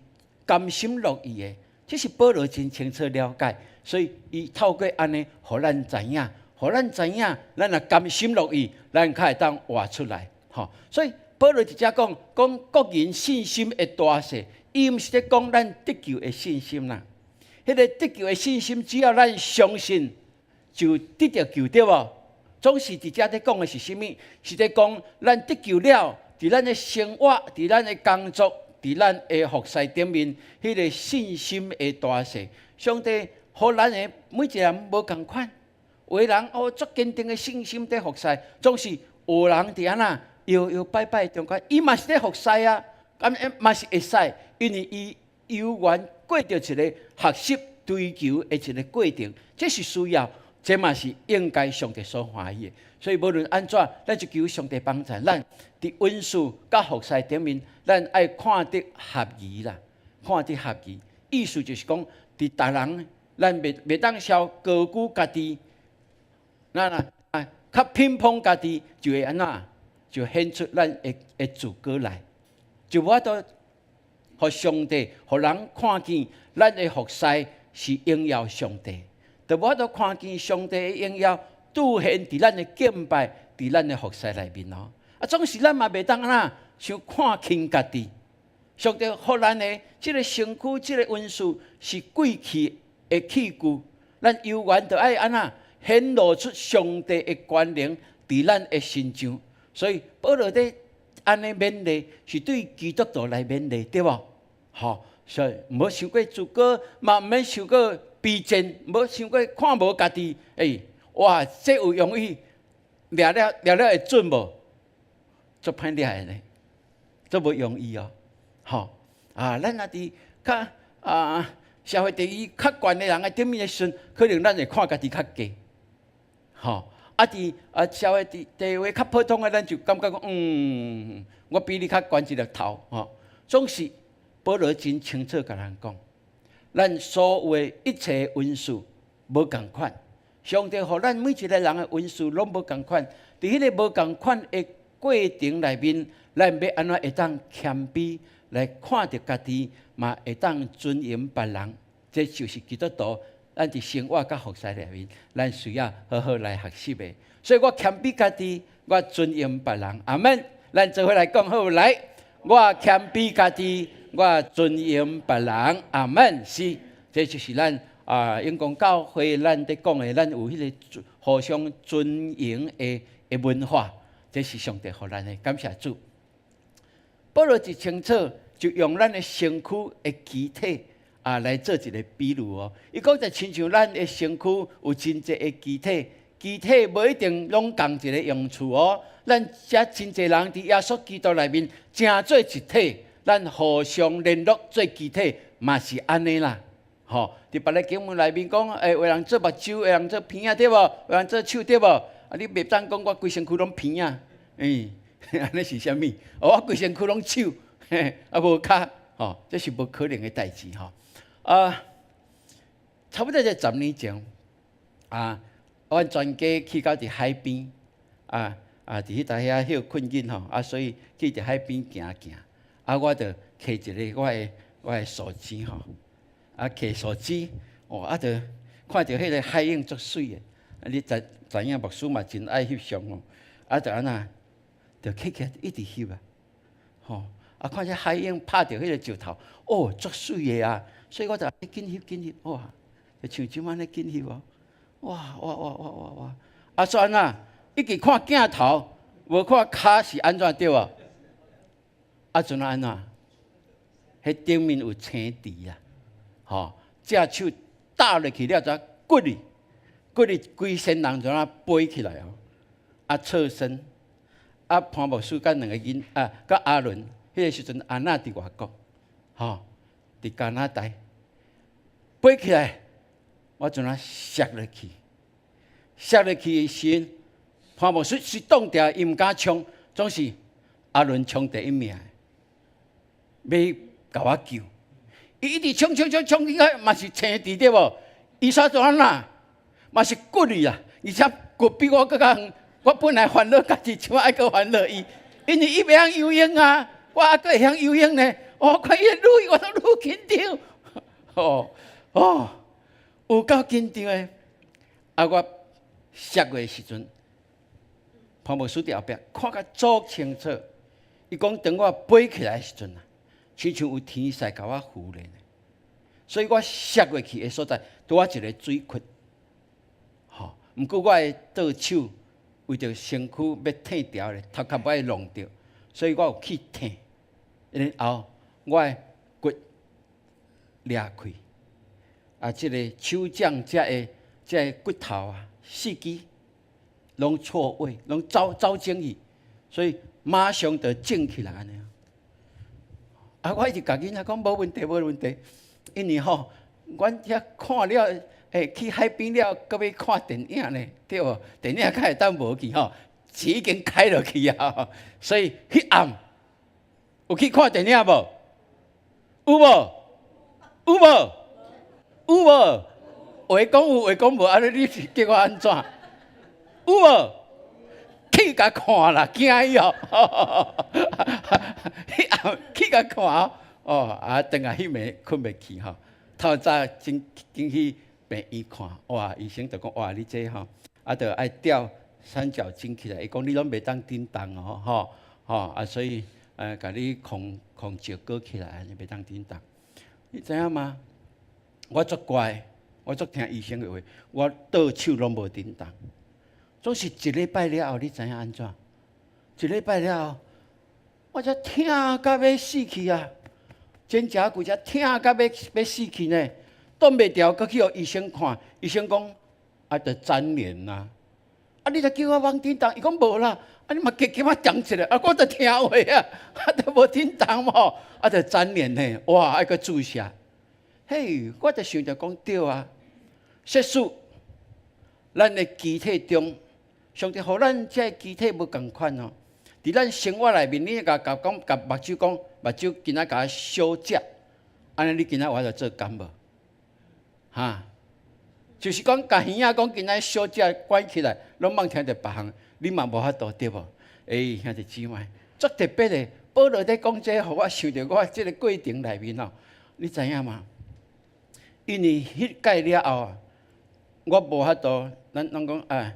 甘心樂意的，這是保羅真清楚了解。所以伊透過按呢，予咱知影，予咱知影，咱若甘心樂意，咱較會當活出來。吼，所以保羅佇遮講講各人信心的大細，伊毋是咧講咱得救的信心啦。彼个得救的信心，只要咱相信，就得著救，對無？總是佇遮咧講的是啥物？是咧講咱得救了，佇咱的生活、佇咱的工作、佇咱的服侍頂面，彼个信心的大細，上帝予咱的每一个人無仝款。有的人哦，足堅定的信心佇服侍，總是有人佇按怎搖搖擺擺中間，伊嘛是咧服侍啊，咁嘛是會使，因為伊猶原過著一個學習追求的一個過程，這是需要，這嘛是應該上帝所歡喜的。所以無論按怎，咱就求上帝幫助咱，佇恩賜佮服侍頂面，咱愛看得合宜啦，看得合宜。意思就是講，佇逐人，咱袂袂當傷高舉家己，咱若啊較偏捧家己，就會按怎，就顯出咱的的自高來，就無法度予上帝，予人看見咱的服侍是榮耀上帝，就無法度看見上帝的榮耀凸顯佇咱的敬拜，佇咱的服侍內面哦。啊，總是咱嘛袂當按怎，傷看輕家己。上帝予咱的這个身軀，這个恩賜是貴氣的器具，咱猶原著愛按怎顯露出上帝的權能佇咱的身上。所以保羅佇按呢勉勵，是對基督徒來勉勵，對無？吼，所以毋好傷過自高，嘛毋免傷過卑賤，毋好傷過看無家己。欸，哇，這有容易掠了掠了會準無？足歹掠的呢，足無容易哦。吼，啊，咱若佇較啊社會地位較懸的人的頂面的時陣，可能咱會看家己較低。吼，啊佇啊社會地地位較普通的，咱就感覺講，嗯，我比你較懸一粒頭，吼。總是保羅真清楚共咱講，咱所有的一切恩賜無仝款，上帝予咱每一个人的恩賜攏無仝款。佇彼个無仝款的過程內面，咱欲按怎會當謙卑來看著家己，嘛會當尊榮別人，這就是基督徒咱佇生活佮服侍內面，咱需要好好來學習的。所以我謙卑家己，我尊榮別人。阿門。咱做伙來講好來，我謙卑家己，我尊榮別人。阿門。是，這就是咱啊，永光教會咱佇講的，咱有彼个互相尊榮的的文化，這是上帝予咱的，感謝主。保羅一清楚，就用咱的身軀的肢體啊來做一個比喻哦。伊講就親像咱的身軀有真濟的肢體，肢體無一定攏仝一個用處哦。咱遮真濟人佇耶穌基督內面成做一體，咱互相聯絡做肢體嘛是按呢啦。吼，佇別个經文內面講，有的人做目睭，有的人做鼻仔，對無？有的人做手，對無？啊，你袂當講我規身軀攏鼻仔，按呢是啥物？哦，我規身軀攏手，嘿，啊無跤，吼，這是無可能的代誌吼。啊，差不多在10年前，啊，阮全家去到佇海邊，啊，佇彼搭遐歇睏緊吼，啊，所以去佇海邊行行，啊，我就提一个我的手機吼。啊，提手機，哦，啊，就看著彼个海湧足媠的，啊，你知知影牧師嘛真愛翕相哦，啊，就按怎，就起起來一直翕啊，吼，啊，看這海湧拍著彼個石頭，哦，足媠的啊，所以我就緊翕緊翕，哇，就像這按呢緊翕哦，哇哇哇哇哇哇，啊，煞按怎，一直看鏡頭，無看跤是按怎對無？啊，陣按怎？彼頂面有青池啊！吼，隻手搭落去了，就骨去，骨去規身人就按飛起來哦。啊，側身，啊，潘牧師佮兩个囡啊，佮阿倫，彼个時陣阿娜佇外國，吼，佇加拿大，飛起來，我就按摔落去，摔落去的時陣，潘牧師是擋牢，伊毋敢衝，總是阿倫衝第一名，欲共我救。伊一直衝衝衝衝，應該嘛是青池對無？伊煞做按怎？嘛是骨去啊！而且骨比我閣較遠。我本來煩惱家己，這擺愛閣煩惱伊，因為伊袂曉游泳啊，我猶閣會曉游泳呢。我看伊愈我都愈緊張。哦哦，有夠緊張的。啊，我摔過的時陣，潘牧師佇後壁看甲足清楚。伊講當我飛起來的時陣啊，親像有天使共我扶咧，所以我摔過去的所在，拄仔一个水窟。吼，毋過我的倒手為著身軀欲退掉咧，頭殼欲愛弄著，所以我有去退，然後我的骨裂開，啊，這个手掌這个骨頭啊，四支攏錯位，攏走走正去，所以馬上就腫起來按呢。啊！我一直共囡仔講無問題，無問題，因為吼，阮遐看了，去海邊了，閣欲看電影呢，對無？電影較會當無去吼，錢已經開落去啊，所以彼暗有去看電影無？有無？有無？有無？話講有，話講無，按呢你是叫我按怎？有無？去共看啦，驚伊哦！彼暗去共看哦，啊，轉來彼暝睏袂去吼，透早真緊去病院看，哇！醫生就講哇，你這吼，啊，著愛吊三角巾起來。伊講你攏袂當振動哦，吼吼啊，所以共你控控石膏起來，按呢袂當振動。你知影嗎？我足乖，我足聽醫生的話，我倒手攏無振動。總是一禮拜了後，你知影按怎？一禮拜了後，我才疼甲欲死去啊！肩胛骨才疼甲欲死去呢，擋袂牢，閣去予醫生看，醫生講啊，著粘連啊！啊，你著叫我罔振動，伊講無啦，啊，你嘛加給我講一下，啊，我著聽話啊，啊，著無振動吼，啊，著粘連呢，哇，愛閣注射。嘿，我就想著講對啊，設使咱的肢體中，上帝予咱這個肢體無仝款哦。佇咱生活內面，你共共講，共目睭講，目睭今仔共我小食，按呢你今仔有法度做工無？哈？就是講，共耳仔講今仔小食關起來，攏莫聽著別項，你嘛無法度對無？欸，兄弟姊妹，足特別的，保羅咧講這個，予我想著我這個過程內面哦，你知影嗎？因為彼擺了後啊，我無法度，咱攏講啊，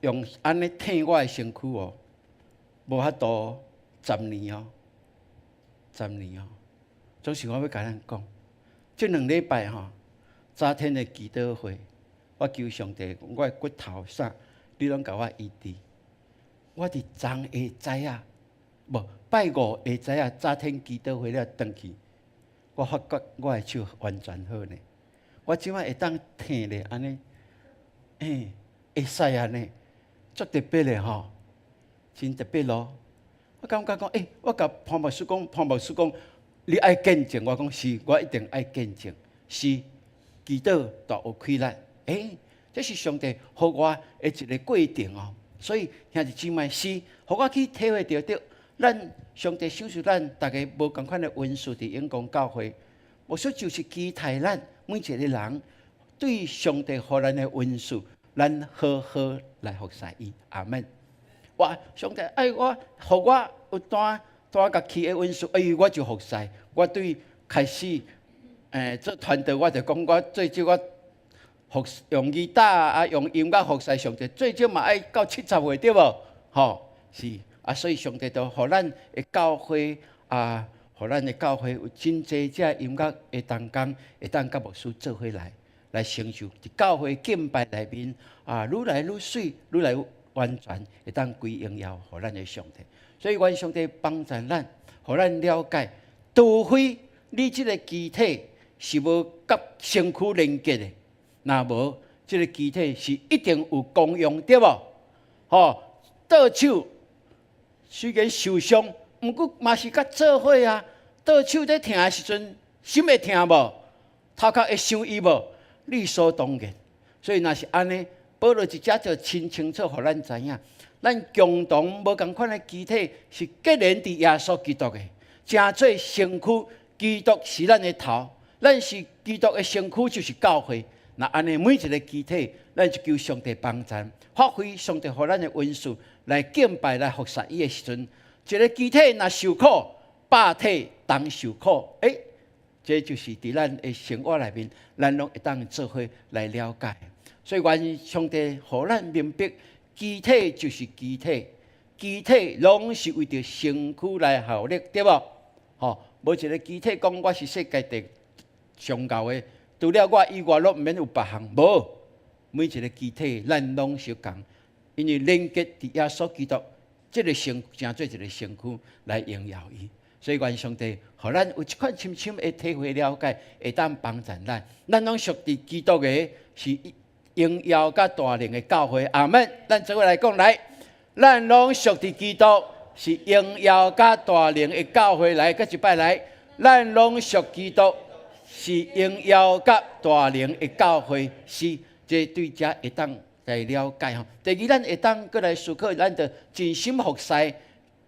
用按呢疼我的身軀哦，無法度十年哦，十年哦。總是我欲共咱講，這2禮拜吼，早天的祈禱會，我求上帝，我的骨頭啥，你攏共我醫治。我佇昨下早啊，無拜五下早啊，早天祈禱會了轉去，我發覺我的手完全好呢。我這擺會當挺咧按呢，會使按呢，足特別的吼，真特別咯。我感覺講，我共潘牧師講，潘牧師講，你愛見證，我講是，我一定愛見證，是祈禱大有氣力。這是上帝予我的一個過程哦。所以兄弟姊妹是，予我去體會著著，咱上帝賞賜咱逐家無仝款的恩賜佇永光教會，牧師就是期待咱每一個人對上帝予咱的恩賜，咱好好來服侍伊。阿門。哇！上帝愛我，予我有彈彈樂器的恩賜，我就服侍。我對開始，做傳道，我就講我最少我服用吉他啊，用音樂服侍上帝，最少嘛愛到70歲對無？吼，是啊，所以上帝就予咱的教會啊，予咱的教會有真濟這音樂的同工，會當佮牧師做伙來，來成就佇教會敬拜內面啊，愈來愈媠，愈來愈完全，會當歸榮耀予咱的上帝。所以願上帝幫助咱，予咱了解，除非你這个肢體是無佮身軀連結的，若無這个肢體是一定有功用，對無？吼，倒手雖然受傷，毋過嘛是佮做伙啊。倒手咧疼的時陣，心會疼無？頭殼會想伊無？理所當然。所以若是按呢，保羅佇遮就清清楚，予咱知影，咱共同無仝款的肢體是結連佇耶穌基督的，成做身軀。基督是咱的頭，咱是基督的身軀，就是教會。若按呢，每一个肢體，咱就求上帝幫助，發揮上帝予咱的恩賜來敬拜、來服侍伊的時陣，一个肢體若受苦，百體同受苦。這就是佇咱的生活內面，咱攏會當做伙來了解。所以，願上帝予咱明白，肢體就是肢體，肢體攏是為著身軀來效力，對無？吼，無一个肢體講我是世界第上𠢕的，除了我以外，攏毋免有別項。無，每一个肢體，咱攏相仝，因為連結佇耶穌基督，這个身成做一个身軀來榮耀伊。所以，願上帝予咱有這款深深的體會了解，會當幫助咱。咱攏屬佇基督的，是榮耀佮大能的教會。阿門。咱做伙來講來，咱攏屬佇基督，是榮耀佮大能的教會。來，閣一擺來，咱攏屬基督，是榮耀佮大能的教會。是，這對遮會當來了解吼。第二，咱會當閣來思考，咱著盡心服侍，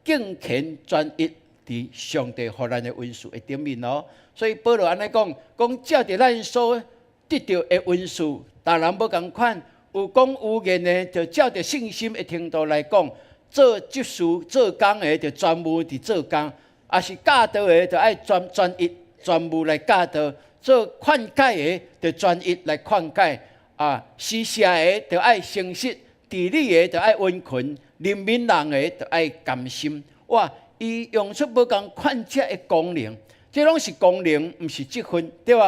敬虔專一，佇上帝予咱的恩賜的頂面哦。所以保羅按呢講，講照著咱所得著的恩賜，逐人無仝款，有講預言的，就照著信心的程度來講；做執事、做工的，就專務佇做工；抑是教導的，就愛專一專務來教導；做勸誡的，就專一來勸誡；啊，施捨的，就愛誠實；治理的，就愛殷勤；憐憫人的，就愛甘心。哇！伊用出無仝款這的功能，這攏是功能，毋是職分，對無？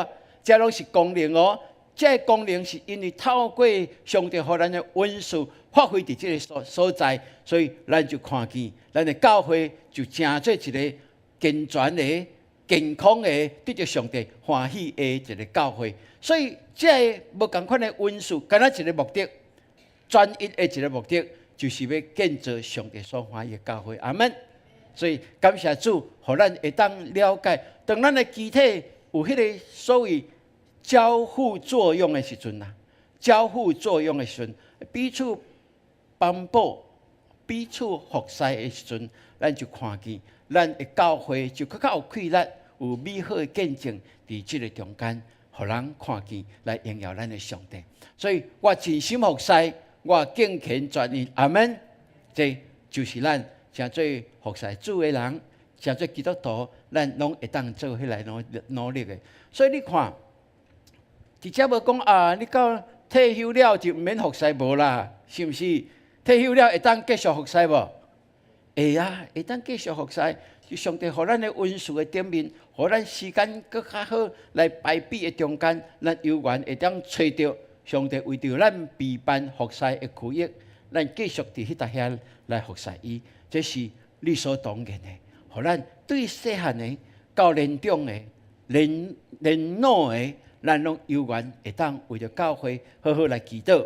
這攏是功能哦。這个功能是因為透過上帝予咱的恩賜發揮佇這个所在，所以咱就看見咱的教會就成做一個健全的、健康的、得著上帝歡喜的一個教會。所以這个無仝款的恩賜，敢若一個目的，專一的一個目的，就是欲建造上帝所歡喜的教會。阿門。所以感謝主，予咱會當了解，當咱的肢體有彼个所謂交互作用的時陣啊，交互作用的時陣，彼此幫補、彼此服侍的時陣，咱就看見咱的教會就閣較有氣力，有美好的見證佇這个中間，予人看見來榮耀咱的上帝。所以我盡心服侍，我敬虔專一，阿門。這就是咱成做服侍主的人，成做基督徒，咱攏會當做彼个努力的。所以你看，佇遮無講啊，你到退休了就毋免服侍無啦，是毋是？退休了會當繼續服侍無？會啊，會當繼續服侍。就上帝予咱的恩賜的頂面，予咱時間閣較好來排比的中間，咱有緣會當揣著上帝為著咱備辦服侍的區域，咱繼續佇彼搭遐來服侍伊，這是理所當然的。予咱對細漢的到年長的，年年老的，咱攏有緣會當為著教會好好來祈禱，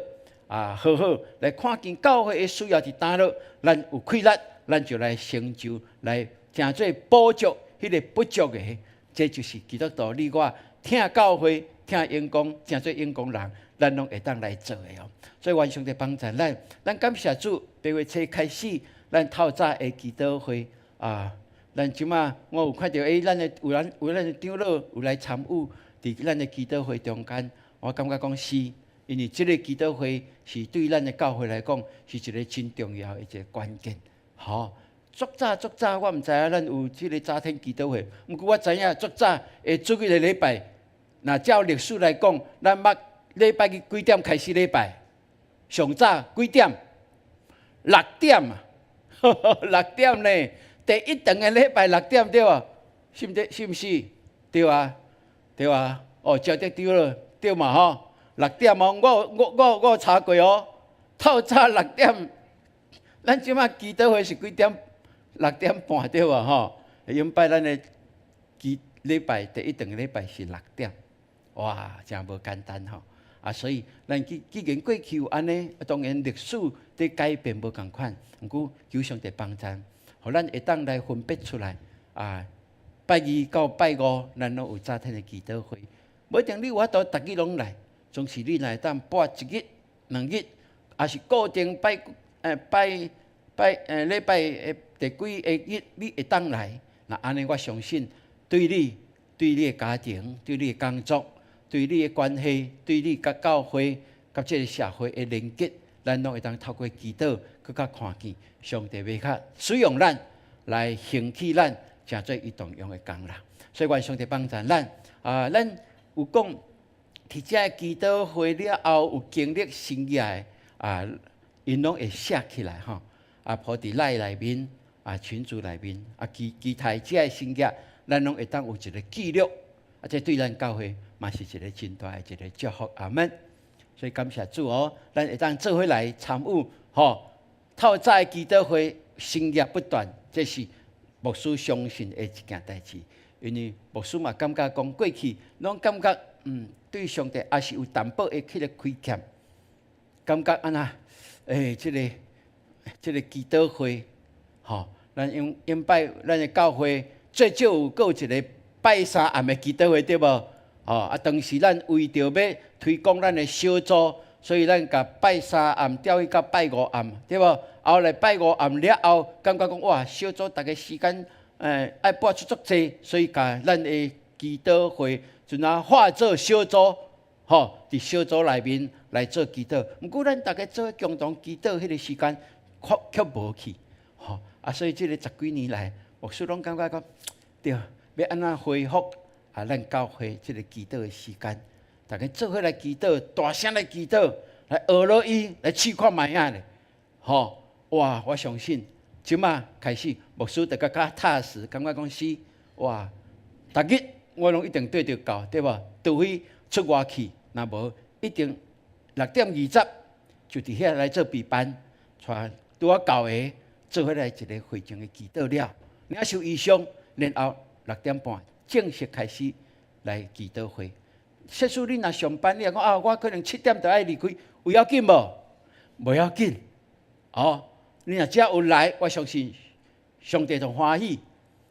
啊，好好來看見教會的需要佇佗落，咱有氣力，咱就來成就，來成做補足彼個不足的。這就是基督徒你我疼教會、疼員工、成做員工人，咱攏會當來做的哦。所以願上帝幫助咱，咱感謝主，八月初開始，咱透早的祈禱會啊，咱這馬我有看著，欸，咱的有咱有咱的長老有來參與佇咱的祈禱會中間，我感覺講是，因為這个祈禱會是對咱的教會來講是一个真重要的一个關鍵，吼。足早足早，我毋知影咱有這个早天祈禱會，毋過我知影足早的主日的禮拜，若照歷史來講，咱捌禮拜日幾點開始禮拜？上早幾點？六點啊，六點呢？第一堂的禮拜六點對無？是毋對？是毋是？對啊，對啊。哦，食得對了，對嘛吼？六點哦，我查過哦，透早六點，咱這馬祈禱會是幾點？6點半對無吼？永擺咱的祈禮拜第一堂禮拜是六點，哇，真無簡單吼！啊，所以咱既然過去有按呢，當然歷史佇改變無仝款，毋過求上帝幫助，予咱會當來分別出來啊。拜二到拜五，咱攏有早天的祈禱會，無一定你有法度逐日攏來，總是你若會當撥一日、兩日，抑是固定拜拜拜禮拜的第幾个日你會當來，那按呢我相信對你、對你的家庭、對你的工作、對你的關係、對你佮教會、佮這个社會的連結，咱攏會當透過祈禱，閣較看見上帝欲較使用咱來興起咱，成做伊動用的工人。所以願上帝幫助咱啊！咱有講，佇這祈禱會了後有經歷神蹟的啊，𪜶攏會寫起來吼。啊，鋪佇 LINE 內面，啊，群組內面，啊，期待這个神蹟，咱攏會當有一个記錄，啊，這對咱教會嘛是一个真大的一个祝福。阿門。所以感謝主哦，咱會當做伙來參與，吼，透早的祈禱會神蹟不斷，這是牧師相信的一件代誌。因為牧師嘛感覺講過去攏感覺，對上帝也是有淡薄的彼个虧欠，感覺按怎，欸，這个祈禱會，吼，咱用用拜咱的教會最少有閣有一个拜三暗的祈禱會對無？吼，啊，當時咱為著欲推廣咱的小組，所以咱共拜三暗調去到拜五暗，對無？後來拜五暗了後，感覺講哇，小組逐个時間，愛撥出足濟，所以共咱的祈禱會陣仔化做小組，吼，佇小組內面來做祈禱。毋過咱逐个做共同祈禱彼个時間，卻無去，吼啊！所以這个十幾年來，牧師攏感覺講，對，欲按怎恢復啊？咱教會這个祈禱的時間，逐家做伙來祈禱，大聲來祈禱，來學落伊，來試看覓仔咧，吼！哇！我相信，這馬開始，牧師就較較踏實，感覺講是，哇！逐日我攏一定綴著到，對無？除非出外去，若無一定6點20就佇遐來做備班，帶拄仔九个做伙來一个會前的祈禱了，領受異象，然後6點半正式開始來祈禱會。設使你若上班，你若講啊，我可能7點就愛離開，有要緊無？無要緊。哦，你若只要有來，我相信上帝就歡喜，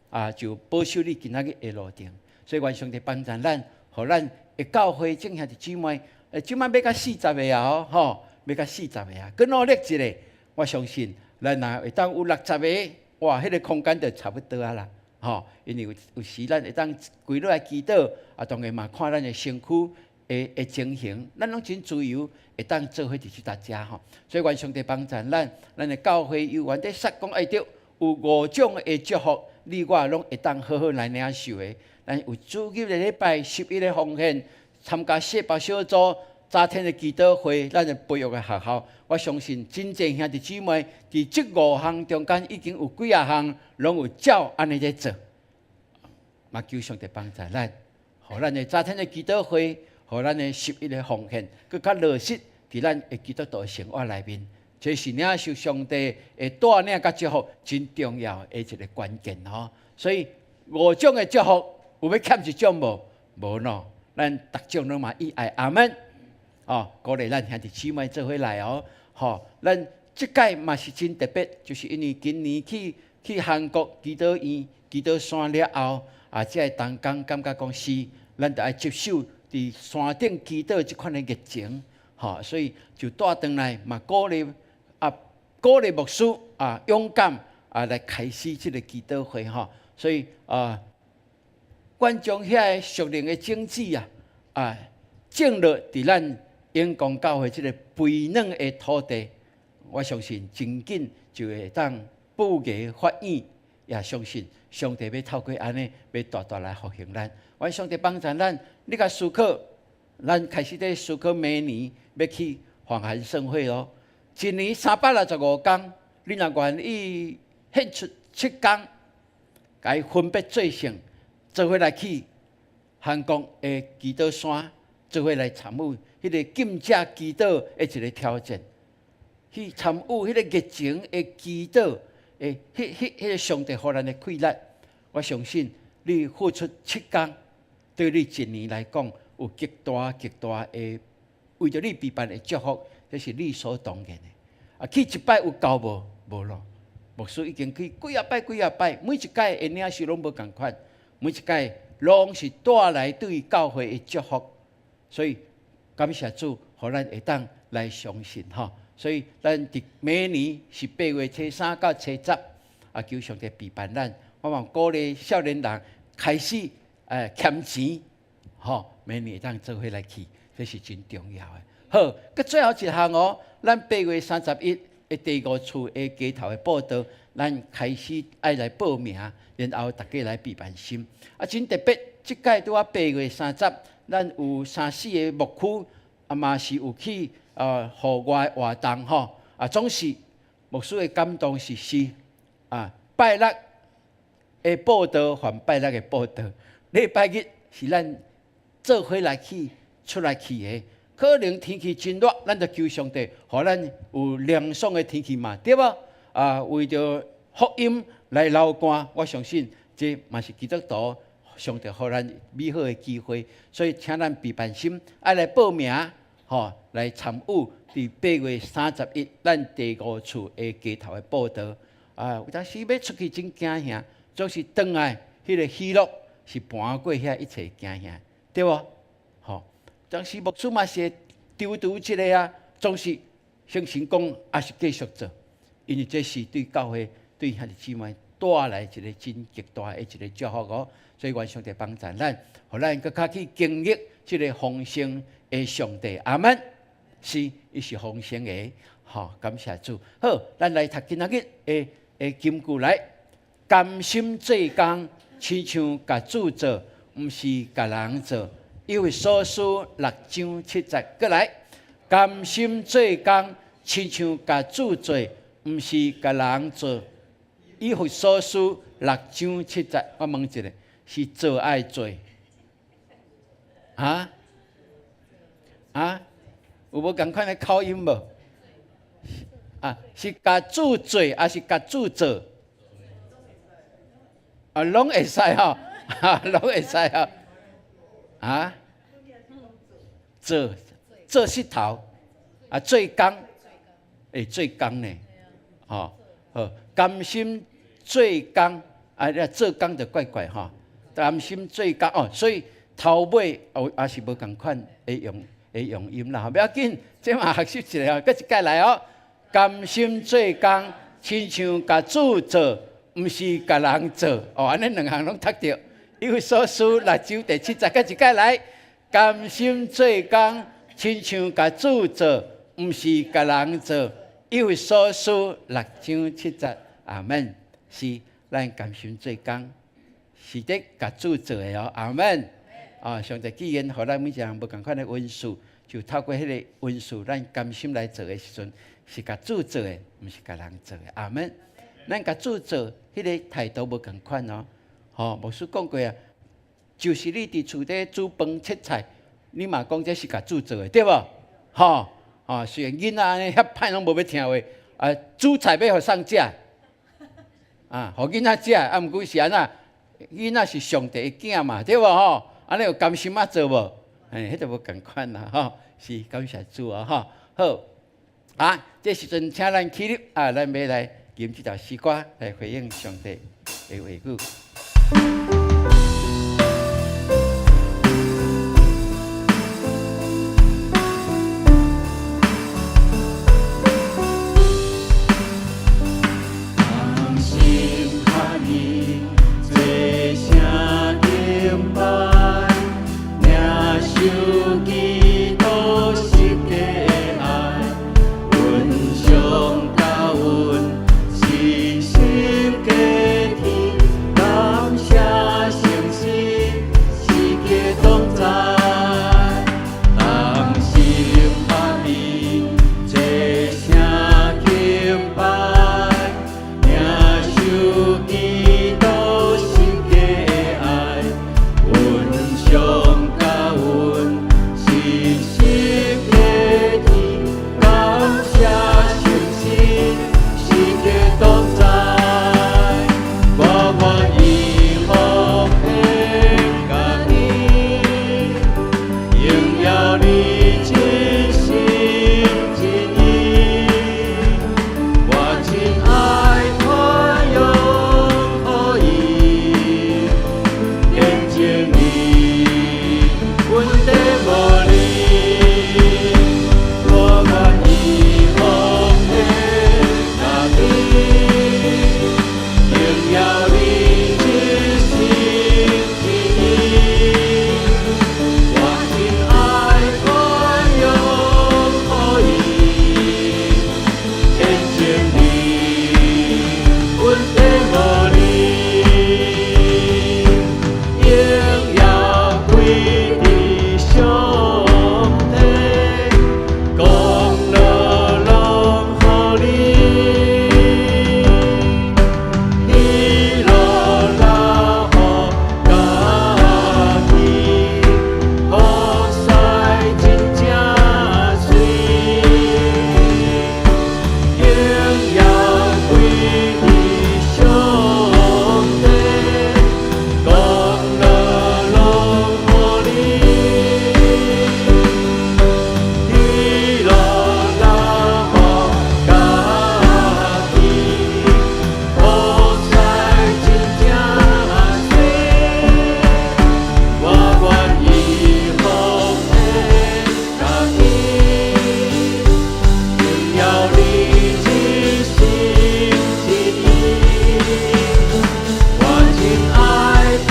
啊，就保守你今仔日的路程。所以願上帝幫助咱，予咱的教會眾兄弟姊妹，這擺欲到40个啊，吼，欲到40个啊，閣努力一下，我相信咱若會當有60個，哇，彼个空間就差不多啊啦，吼，因為有時咱會當規落來祈禱，啊，當然嘛看咱的身軀的情形，咱攏真自由，會當做伙佇這搭遮吼。所以願上帝幫助咱，咱的教會有緣佇說講愛著有五種的祝福，你我攏會當好好來領受的。咱有主日的禮拜十一的奉獻，參加細胞小組。早天的祈禱會，咱的培育的學校，我相信真濟兄弟姊妹佇這五項中間已經有幾仔項攏有照按呢咧做，嘛求上帝幫助咱，予咱的早天的祈禱會，予咱的十一的奉獻，閣較落實佇咱的基督徒的生活內面，這是領受上帝的帶領佮祝福真重要的一个關鍵吼。所以五種的祝福，有欲欠一種無？無喏，咱逐種攏嘛伊愛，阿門。哦，鼓勵咱兄弟姊妹做伙來哦，吼，咱這擺嘛是真特別，就是因為今年去韓國祈禱院、祈禱山了後，啊，這个同工感覺講是，咱著愛接受佇山頂祈禱這款的熱情，吼，所以就帶轉來嘛鼓勵啊，鼓勵牧師啊，勇敢啊來開始這个祈禱會吼，所以啊，願將遐个屬靈的種子啊，啊，種落佇咱永光教會這个肥嫩的土地，我相信真緊就會當布芽發莖，也相信上帝欲透過按呢，欲大大來復興咱。願上帝幫助咱，你共思考，咱開始咧思考明年欲去訪韓盛會咯。一年365工，你若願意獻出7工，共伊分別做聖，做伙來去韓國的祈禱山，做伙來參與彼个禁食祈禱的一个挑戰，去參與彼个熱情的祈禱的，彼個上帝予咱的氣力，我相信你付出七工，對你一年來講有極大極大的為著你備辦的祝福，這是理所當然的。啊，去一擺有夠無？無咯。牧師已經去幾仔擺幾仔擺，每一擺的領受攏無仝款，每一擺攏是帶來對教會的祝福，所以感謝主，予咱會當來相信吼。所以咱佇明年是8月初3到初10，啊，求上帝庇辦咱。我嘛鼓勵少年人開始儉錢，吼，明年會當做伙來去，這是真重要的。好，閣最後一項哦，咱8月31的第五次的街頭的佈道，咱開始愛來報名，然後大家來備辦心。啊，真特別，這擺拄仔八月三十，咱有三四个牧區，啊嘛是有去戶外活動吼。啊，總是牧師的感動是啊，拜六的佈道還拜六的佈道，禮拜日是咱做伙來去出來去的。可能天氣真熱，咱就求上帝，予咱有涼爽的天氣嘛，對無？啊，為著福音來流汗，我相信這嘛是基督徒上帝予咱美好的機會，所以請咱備辦心，愛來報名，吼，來參與佇8月31咱第五次的街頭的佈道。啊，有當時欲出去真驚嚇，總是轉來彼个喜樂是盤過遐一切驚嚇，對無？吼，當時牧師嘛是會躊躇一下啊，總是聖神講，抑是繼續做，因為這是對教會、對兄弟姊妹帶來一個真極大的一個祝福哦。所以願上帝幫助咱，予咱閣較去經歷這个豐盛的上帝。阿門。是，伊是豐盛的，吼，感謝主。好，咱來讀今仔日的金句來，甘心做工，親像共主做，毋是共人做。以弗所書6章7節，閣來，甘心做工，親像共主做，毋是共人做。以弗所書六章七節，我問一下，是做抑濟？啊？啊？有無仝款的口音無？啊，是共主做，抑是共主做？啊，攏會使吼，攏會使吼。啊？做做穡頭，啊，做工，欸，做工呢？吼，好，甘心做工，啊，你做工就怪怪吼。甘心做工哦，所以頭尾哦也是無仝款的用音啦，無要緊，這嘛學習一下，閣一擺來哦。甘心做工，親像共主做，毋是共人做。哦，按呢兩項攏讀著。以弗所書6章第7節，閣一擺來。甘心做工，親像共主做，毋是共人做。以弗所書六章七節，阿門。是咱甘心做工，是咧共主做的哦，阿門。啊，上帝既然予咱每一個人無仝款的恩賜，就透過彼个恩賜，咱甘心來做的時陣，是共主做的，毋是共人做的。阿門。咱共主做，彼个態度無仝款哦。吼，牧師講過啊，就是你佇厝底煮飯切菜，你嘛講這是共主做的，對無？吼，哦，雖然囡仔按呢遐歹攏無欲聽話，啊，煮菜欲予誰食？啊，予囡仔食，啊，毋過是按怎？囡仔是上帝的囝嘛，對無吼？按呢有甘心仔做無？嘿，彼就無仝款啦吼。是感謝主啊吼。好，啊，這時陣請咱起立啊，咱欲來吟這條詩歌來回應上帝的話語。同心合意，齊聲敬拜，領受基督十架的愛，阮上教阮信心家庭，感謝聖神時刻同在，同心合意，齊聲敬拜，領受基督十架的愛，阮上教阮信心家庭，感謝聖神時刻同在，我願意奉獻家己，榮耀你真心真意。我真愛傳揚福音，見證你恩典無離。我願意奉獻家己，榮耀你真心真意。我真愛傳揚福音，見證你恩典無離。榮耀歸佇上帝，功勞攏予你，喜樂留予家己，服侍真正媠。榮耀歸佇上帝，功勞攏予你，喜樂留予家己，服侍真正媠。我願意奉獻家己，榮耀你真心真意。我真愛傳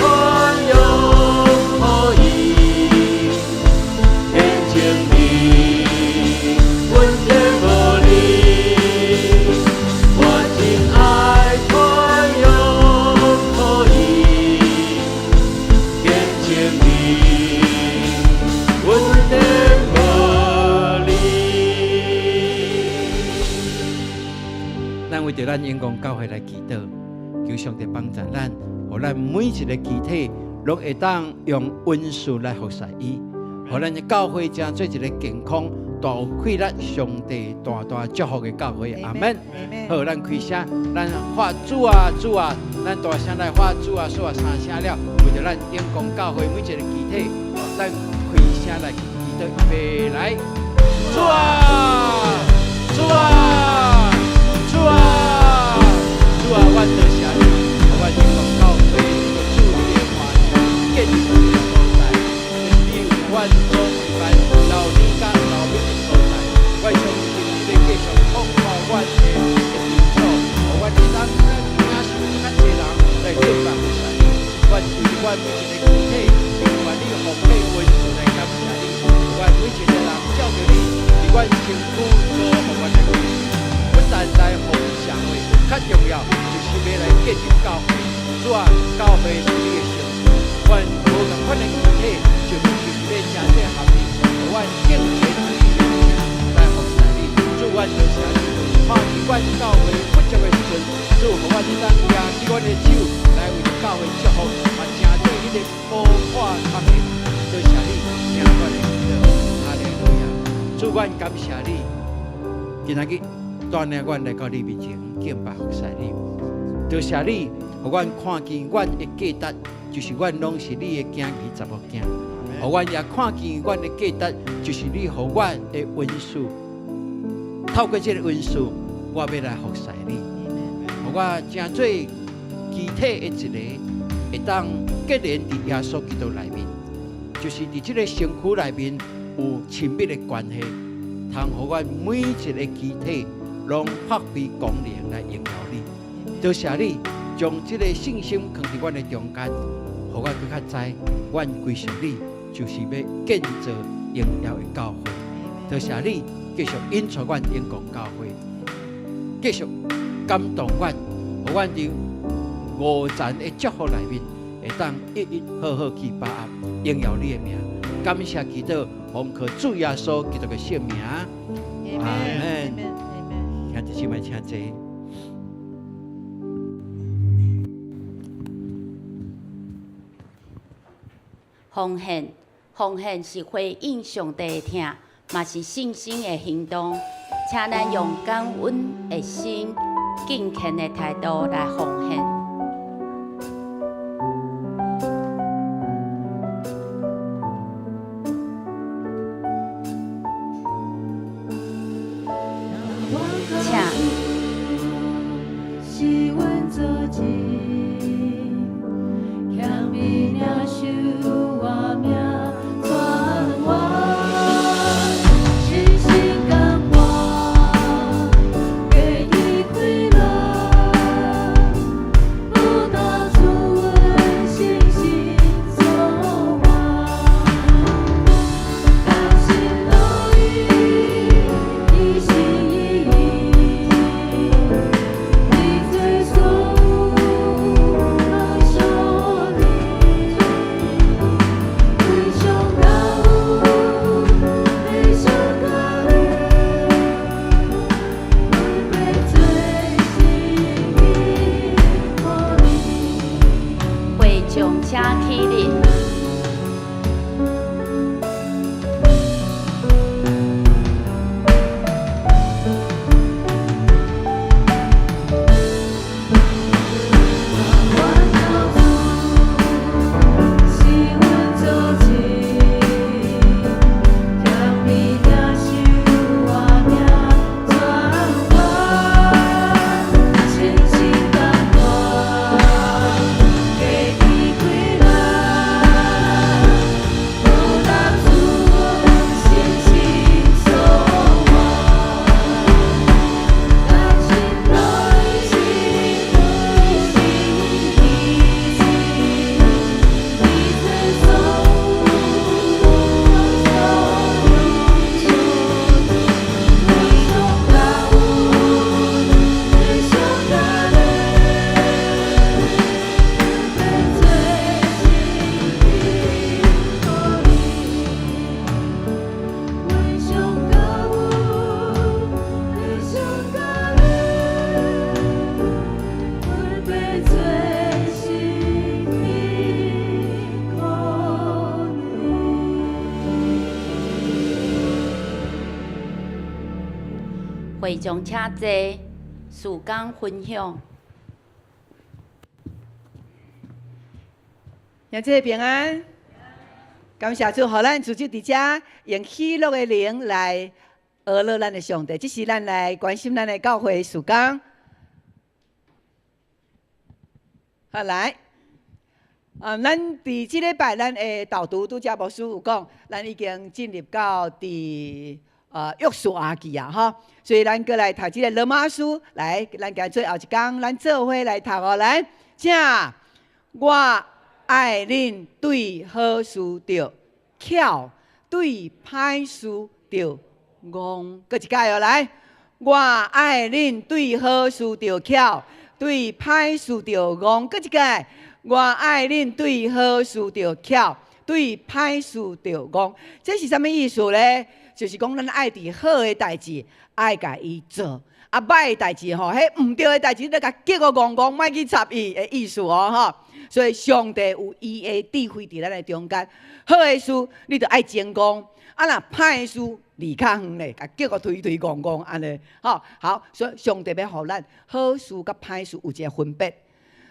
揚福音，見證你恩典無離。我真愛傳揚福音，見證你恩典無離。咱為著咱永光教會來祈禱，求上帝幫助咱，予咱每一个肢體攏會當用恩賜來服侍伊，予咱的教會成做一个健康、大有氣力、上帝大大祝福的教會。阿門。好，咱開聲，咱喊主啊主啊，咱大聲來喊主啊，說啊三聲了，為著咱永光教會每一個肢體，咱開聲來祈禱，預備來，主啊，主啊，主啊，主啊，阮多謝你，予阮永光教會這個主你的話語建立這个所在，這是你為阮所預辦老年佮老尾的所在。我相信你欲繼續擴闊阮的基礎，予阮會當領受較濟人來敬拜服侍你。阮為阮每一个肢體，永願你奉獻恩賜來感謝你。阮每一個人照著你，佇阮身軀所予阮的位置，不但來服侍社會，較重要就是欲來建立教會。主啊，教會是你的身軀，阮無仝款的肢體，就是欲成這合一，予阮敬虔主你的來服侍你。主，阮多謝你，看見阮教會不足的時陣，主予阮會當舉起阮的手來為著教會祝福，嘛成做彼个寶血空的。多謝你，聽阮的祈禱，哈利路亞。主，阮感謝你，今仔日帶領阮來到你面前敬拜服侍你。多謝你，予阮看見阮的價值，就是阮攏是你的囝兒查某囝。予阮也看見阮的價值，就是你予阮的恩賜。透過這个恩賜，我欲來服侍你。予我成做肢體的一个，會當結連佇耶穌基督內面，就是佇這个身軀內面有親密的關係，通予阮每一个肢體攏發揮功能來榮耀你。多謝你將這个信心囥佇阮的中間，予阮閣較知，阮歸屬你，就是欲建造榮耀的教會。多謝你繼續引導阮永光教會，繼續感動阮，予阮佇五層的祝福內面，會當一一好好去把握，榮耀你的名。感謝基督，奉靠主耶穌基督的聖名。阿門。兄弟姊妹，請坐。奉獻，奉獻是回應上帝的疼，嘛是信心的行動。請咱用感恩的心、敬虔的態度來奉獻。會眾請起立。會眾請坐，事工分享。兄弟平安，感謝主，予咱自己佇遮用喜樂的靈來阿樂咱的上帝。這是咱來關心咱的教會事工。好來，咱佇這禮拜咱的導讀拄才牧師有講，咱已經進入到佇約書亞記啊，吼，所以咱閣來讀這个羅馬書，來，咱今最後一工，咱做伙來讀哦，來，請我愛恁對好事著巧，對歹事著戇，閣一擺哦，來，我愛恁對好事著巧，對歹事著戇，閣一擺，我愛恁對好事著巧，對歹事著戇，這是啥物意思咧？就是講，咱愛佇好的代誌，愛共伊做；啊，歹的代誌吼，彼毋對的代誌，你共激予戇戇，莫去插伊的意思哦，吼。所以上帝有伊的智慧佇咱的中間，好的事你著愛精工，啊，若歹的事離較遠咧，共叫個推推戇戇按呢，吼好，所以上帝欲予咱好事佮歹事有一個分別。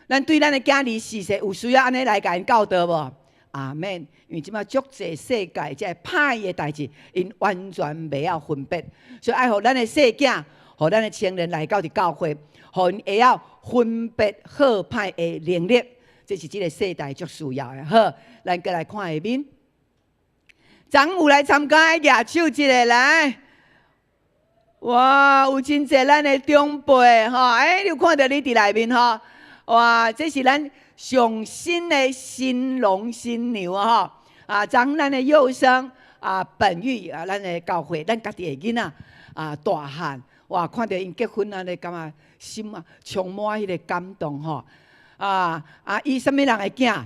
咱對咱的囝兒時勢有需要按呢來共𪜶教導無？阿們。因為這擺足濟世界這个歹的代誌，𪜶完全袂曉分別，所以愛予咱的細囝，予咱的青年來到佇教會，予𪜶會曉分別好歹的能力，這是這个世代足需要的。好，咱閣來看下面。昨有來參加的舉手一下來，哇，有真濟咱的長輩吼，欸，你有看著你佇內面吼？哇，這是咱上新的新郎新娘啊！吼，啊，昨咱的幼生啊，本玉啊，咱的教會，咱家己的囡仔啊，大漢，哇，看著𪜶結婚按呢，感覺心啊充滿彼個感動吼！啊啊，伊啥物人的囝？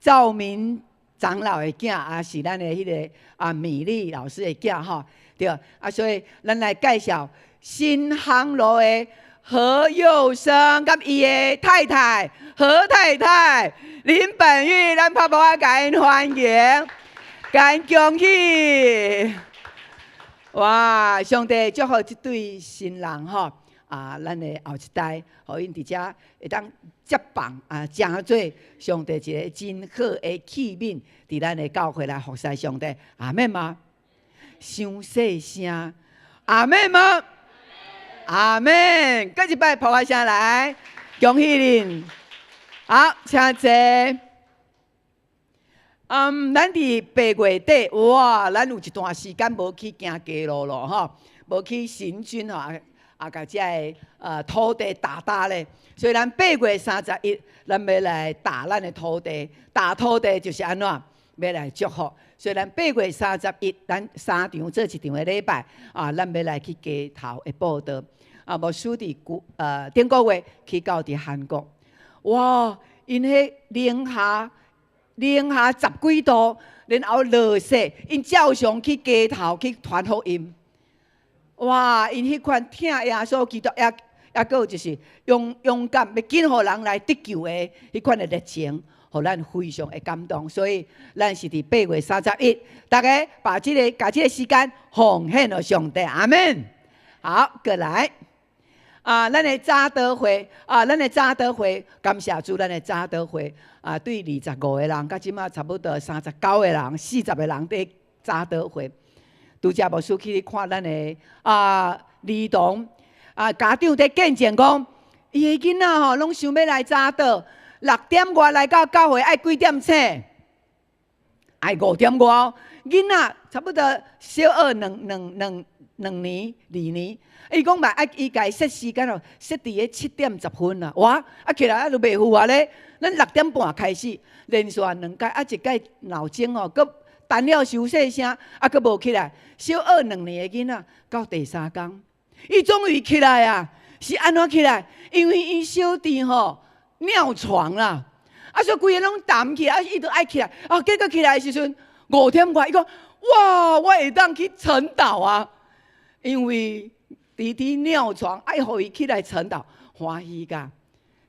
趙明長老的囝，啊，是咱的彼个啊米莉老師的囝吼，對，啊，所以咱來介紹新航路的何佑生佮伊的太太何太太林本玉，咱拍噗仔共𪜶歡迎，共𪜶恭喜！哇，上帝祝福這對新人吼，啊，咱的後一代，予𪜶佇遮會當接棒啊，成做上帝一个真好的器皿，佇咱的教會來服侍上帝，阿們嗎？傷細聲，阿們嗎？阿們，閣一擺噗仔聲來，恭喜恁！好，請坐。嗯，咱佇8月底，哇，咱有一段時間無去行街路咯，吼，無去行軍吼，啊，共這个土地打打咧。所以咱8月31，咱欲來打咱的土地，打土地就是按怎？欲來祝福。所以咱八月三十一，咱三場做一場的禮拜啊，咱欲來去街頭的佈道。啊，牧師佇古頂個月去到佇韓國，哇！𪜶彼零下十幾度，然後落雪，𪜶照常去街頭去傳福音。哇！𪜶彼款疼耶穌基督，抑抑閣有就是勇勇敢，欲緊予人來得救的彼款的熱情，予咱非常的感動。所以，咱是佇八月三十一，逐家把這个共這个時間奉獻予上帝，阿們。好，過來。啊，咱的早禱會啊，咱的早禱會，感謝主，咱的早禱會啊，對25個人，到這馬差不多39個人、40個人佇早禱會。拄才牧師去看咱的啊兒童啊家長佇見證講，伊的囡仔吼攏想欲來早禱，6點外來到教會愛幾點醒？愛5點外。囡仔差不多小學兩年、2年，伊講嘛愛伊共伊設時間哦，設佇咧7點10分啊。哇！啊起來啊就袂赴啊咧。咱6點半開始，連續兩擺啊一擺鬧鐘哦，閣彈了傷細聲，啊閣無起來。小學兩年的囡仔，到第三工，伊終於起來啊！是按怎起來？因為伊小弟吼尿床啦，啊所以規个攏澹去，啊伊就愛起來。啊結果起來的時陣5點外，伊講哇，我會當去晨禱啊！因為弟弟尿床，愛予伊起來晨禱，歡喜甲。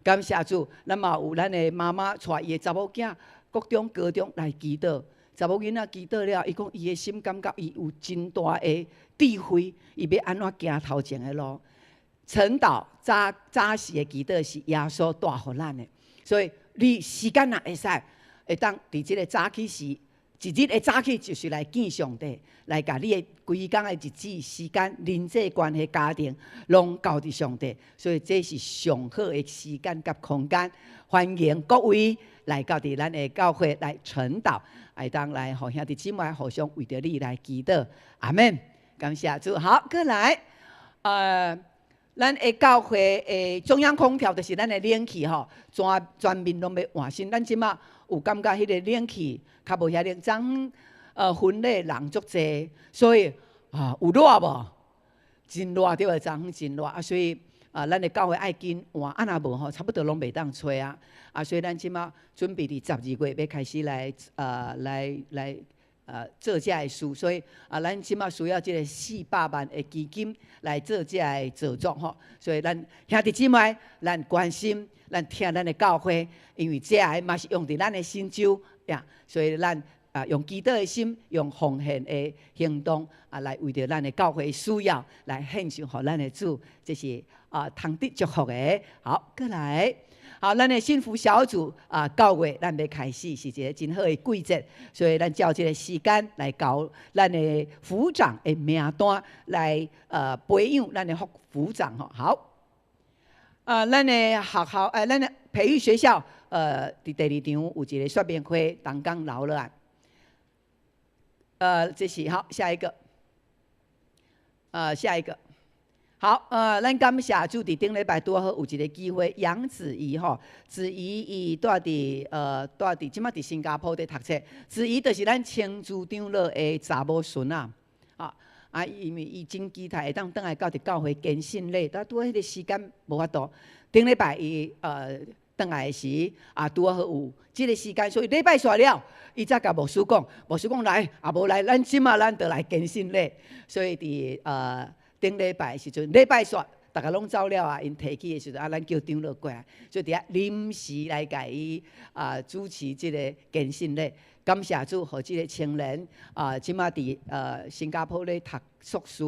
感謝主，咱嘛有咱的媽媽帶伊的查某囝，國中、高中來祈禱。查某囡仔祈禱了，伊講伊的心感覺伊有真大的智慧，伊欲按怎行頭前的路。晨禱早早時的祈禱是耶穌帶予咱的，所以你時間若會使，會當佇這个早起時，一日的早起就是來見上帝，來共你的規工的日子、時間、人際關係、家庭，攏交佇上帝。所以這是上好的時間佮空間，歡迎各位來到佇咱的教會來晨禱，會當來予兄弟姊妹互相為著你來祈禱。阿們，感謝主。好，過來，咱的教會的中央空調就是咱的冷氣吼，全全面攏欲換新。咱這馬有感覺彼个冷氣較無遐冷，昨昏婚禮人足濟，所以啊有熱無？真熱對無？昨昏真熱啊，所以啊，咱的教會愛緊換，啊若無吼，差不多攏袂當吹啊。啊，所以咱這馬準備佇12月欲開始來做這个事，所以啊，咱這馬需要這个400萬的基金來做這个製作吼。所以咱兄弟姊妹，咱關心，咱疼咱的教會，因為這个嘛是用佇咱的新州呀，所以咱啊，用祈禱的心，用奉獻的行動啊，來為著咱的教會需要來獻上予咱的主，這是啊，通得祝福的。好，過來，好，咱的幸福小組啊，9月咱欲開始是一个真好的季節，所以咱照這个時間來交咱的輔長的名單來培養咱的副輔長吼。好，啊，咱的學校，咱的培育學校，佇第二場有一个說明會，同工留落來。這是好，下一個，下一個，好，咱感謝主，佇頂禮拜拄好有一个機會，楊子怡吼，子怡伊住佇這馬佇新加坡佇讀冊，子怡就是咱青珠長老的查某孫仔，啊，因為伊真期待會當轉來到佇教會堅信禮，但拄好彼个時間無法度，頂禮拜伊轉來的時啊，拄好有這个時間，所以禮拜煞了，伊才共牧師講，牧師講來，啊無來，咱這馬咱就來堅信禮。所以佇頂禮拜的時陣，禮拜煞，逐家攏走了啊，𪜶提起的時陣啊，咱叫長老過來，所以佇遐臨時來共伊啊主持這个堅信禮。感謝主，予這个青年啊，這馬佇新加坡咧讀碩士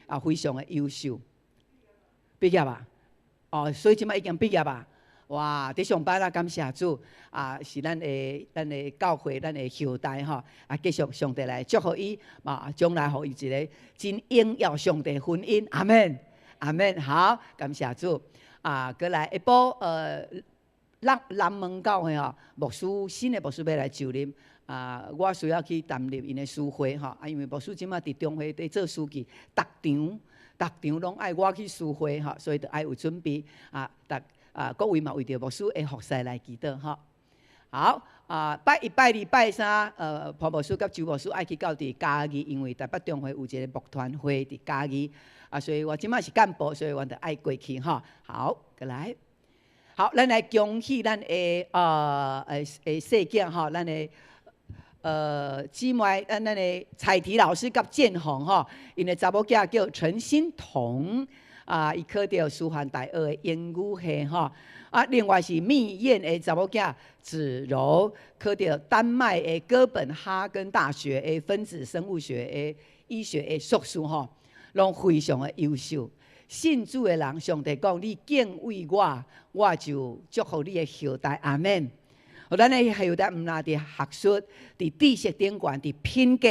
啊，非常的優秀。畢業啊？哦，所以這馬已經畢業啊。哇！佇上班啦，感謝主啊！是咱的教會，咱的後代吼啊，繼續上帝來祝福伊啊，將來予伊一个真榮耀上帝婚姻。阿們，阿們，好，感謝主啊！過來下晡南南門教會吼，牧師新的牧師欲來就任啊，我需要去擔任𪜶的司會吼啊，因為牧師這馬佇中會佇做司儀，逐場逐場攏愛我去司會吼，所以著愛有準備啊，逐。啊，各位嘛為著牧師的服侍來祈禱吼。好啊，拜一、拜二、拜三，潘牧師佮周牧師愛去到佇嘉義，因為台北中會有一个牧團會佇嘉義，啊，所以我這馬是幹部，所以我著愛過去吼。好，過來，好，咱來恭喜咱的細囝吼，咱的姊妹，咱的彩提老師佮建宏吼，𪜶的查某囝叫陳欣彤。啊，伊考著師範大學的英語系吼，啊，另外是蜜燕的查某囝子柔，考著丹麥的哥本哈根大學的分子生物學的醫學的碩士吼，攏非常的優秀。信主的人，上帝講你敬畏我，我就祝福你的後代。阿們。咱的後代毋但佇學術、佇知識頂懸、佇品格、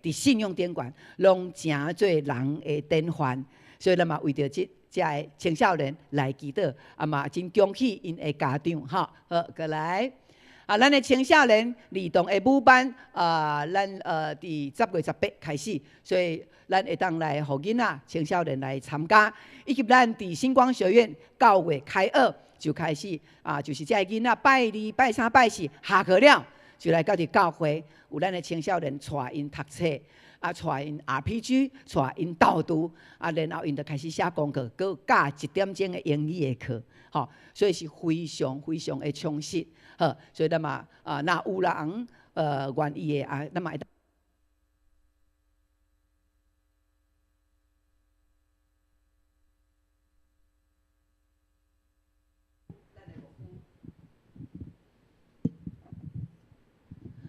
佇信仰頂懸，攏成做人的典範。所以咱嘛為著這遮个青少年來祈禱，啊嘛真恭喜𪜶的家長吼。好，過來啊，咱的青少年兒童的舞班啊，咱佇10月18開始，所以咱會當來予囡仔青少年來參加，以及咱佇星光學院9月開學就開始啊，就是這个囡仔拜二、拜三、拜四下課了，就來到佇教會，有咱的青少年帶𪜶讀冊。啊，帶𪜶 RPG，帶𪜶導讀，啊，然後𪜶就開始寫功課，閣教一點鐘的英語的課，吼，所以是非常非常的充實，好，所以咱嘛啊，若有人願意的啊，咱嘛會。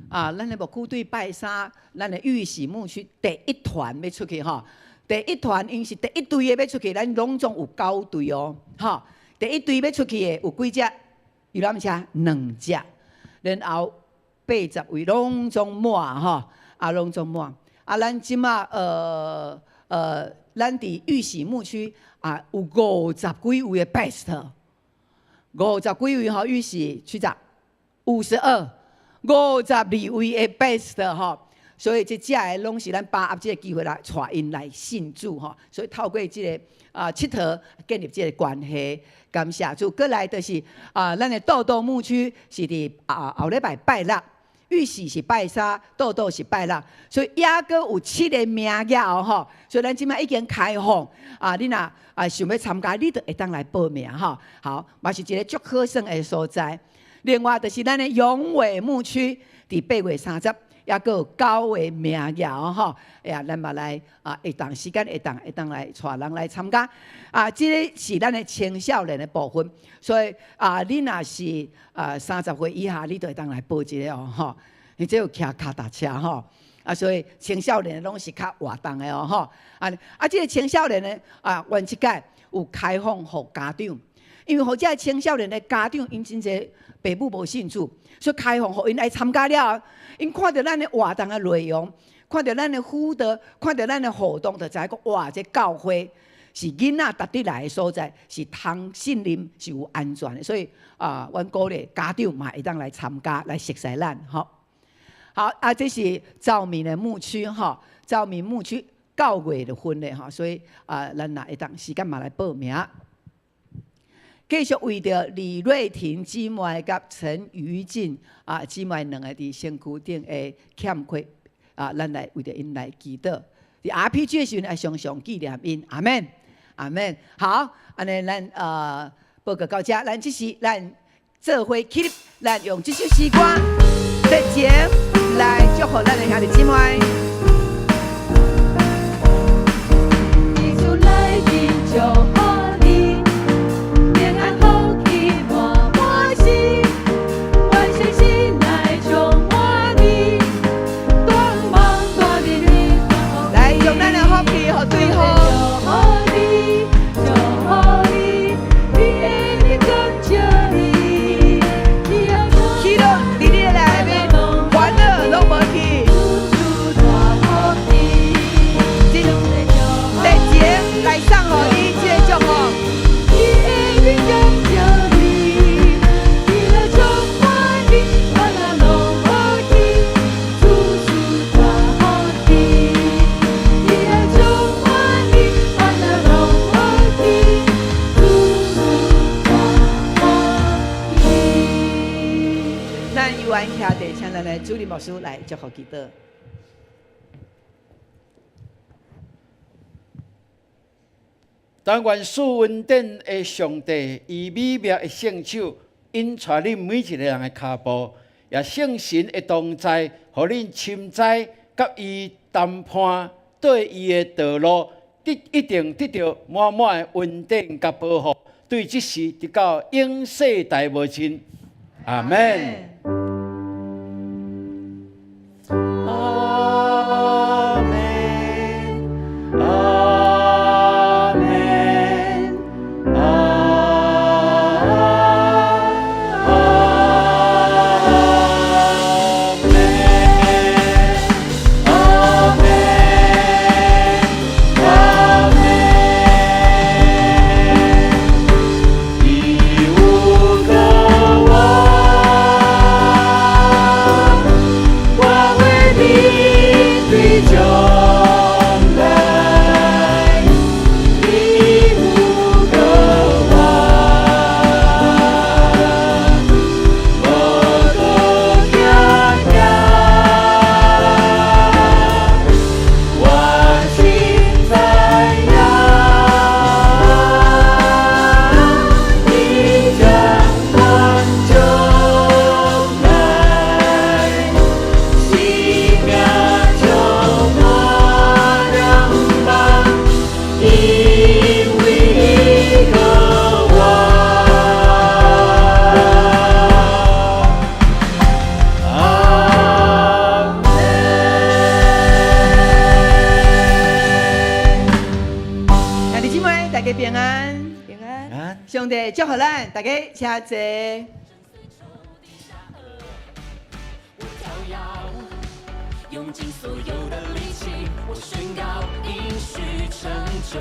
啊，咱的牧區對拜三，咱的玉璽牧區第一團欲出去吼，第一團𪜶是第一隊的欲出去，咱攏總有九隊哦，吼，第一隊欲出去的有幾隻？遊覽車兩隻，然後80位攏總滿吼，啊，攏總滿。啊，咱這馬咱佇玉璽牧區啊，有50幾位的 best，50幾位吼，玉璽區長52。52位的 best 吼，所以這遮的攏是咱把握這个機會來帶𪜶來信主吼，所以透過這个啊𨑨迌建立這个關係，感謝主。過來就是啊，咱的豆豆牧區是佇啊後禮拜拜六，玉璽是拜三，豆豆是拜六，所以猶閣有七个名額哦吼，所以咱這馬已經開放啊，你若啊想欲參加，你就會當來報名吼。好，嘛是一个足好耍的所在。另外就是咱的永偉牧區，佇8月30，猶閣有九个名額哦吼，哎呀，咱嘛來啊，會當時間會當會當來帶人來參加啊，這个是咱的青少年的部分，所以啊，你若是啊30歲以下，你就會當來報這个哦吼。伊這有騎跤踏車吼，啊，所以青少年攏是較活動的哦吼。啊啊，這个青少年呢，啊，阮這屆有開放予家長，因為予這个青少年的家長，𪜶真濟爸母無信主，所以開放予𪜶來參加了後，𪜶看著咱的活動的內容，看著咱的輔導，看著咱的活動，就知影講哇，這教會是囡仔值得來的所在，是通信任，是有安全的，所以啊，阮鼓勵家長嘛會當來參加，來熟似咱吼。好啊，這是兆民的牧區吼，兆民牧區9月就分的吼，所以啊，咱若會當時間嘛來報名。繼續為著李瑞婷姊妹佮陳瑜靜啊姊妹兩個佇身軀頂的欠缺啊，咱來為著𪜶來祈禱。佇 RPG 的時陣，愛常常紀念𪜶。阿門，阿門。好，按呢咱報告到這，咱這時咱做伙起立，咱用這首詩歌熱情來祝福咱的兄弟姊妹。佇厝內面祝福你，平安福氣滿滿心，願聖神來充滿你，大夢大日子。來用咱的福氣予對方。祝福你，祝福你，你的面感謝你，喜樂佇你的內面，煩惱攏無去。真熱情來送予你這個祝福。伊的面感謝你，喜樂充滿你，煩惱攏無去，處處大福氣。喜樂充滿你，煩惱攏無去，處處大福氣。咱有緣兄弟，請咱的主任牧師來祝福祈禱。但願賜恩典的上帝，以美妙的聖手引帶恁每一個人的跤步，也聖神的同在，予恁深知佮伊談判對伊的道路，得一定得著滿滿的恩典佮保護，對這時直到永世代無盡。阿門。阿門，阿門，阿門，阿門，阿門。伊有個我，我會面對將來。伊有個我，無閣驚驚。我深知影，伊掌管將來，生命充滿了望，因為伊個我。阿門。兄弟姊妹，大家平安。平安。上帝祝福咱，大家請坐。用盡所有的力氣，我宣告應許成就。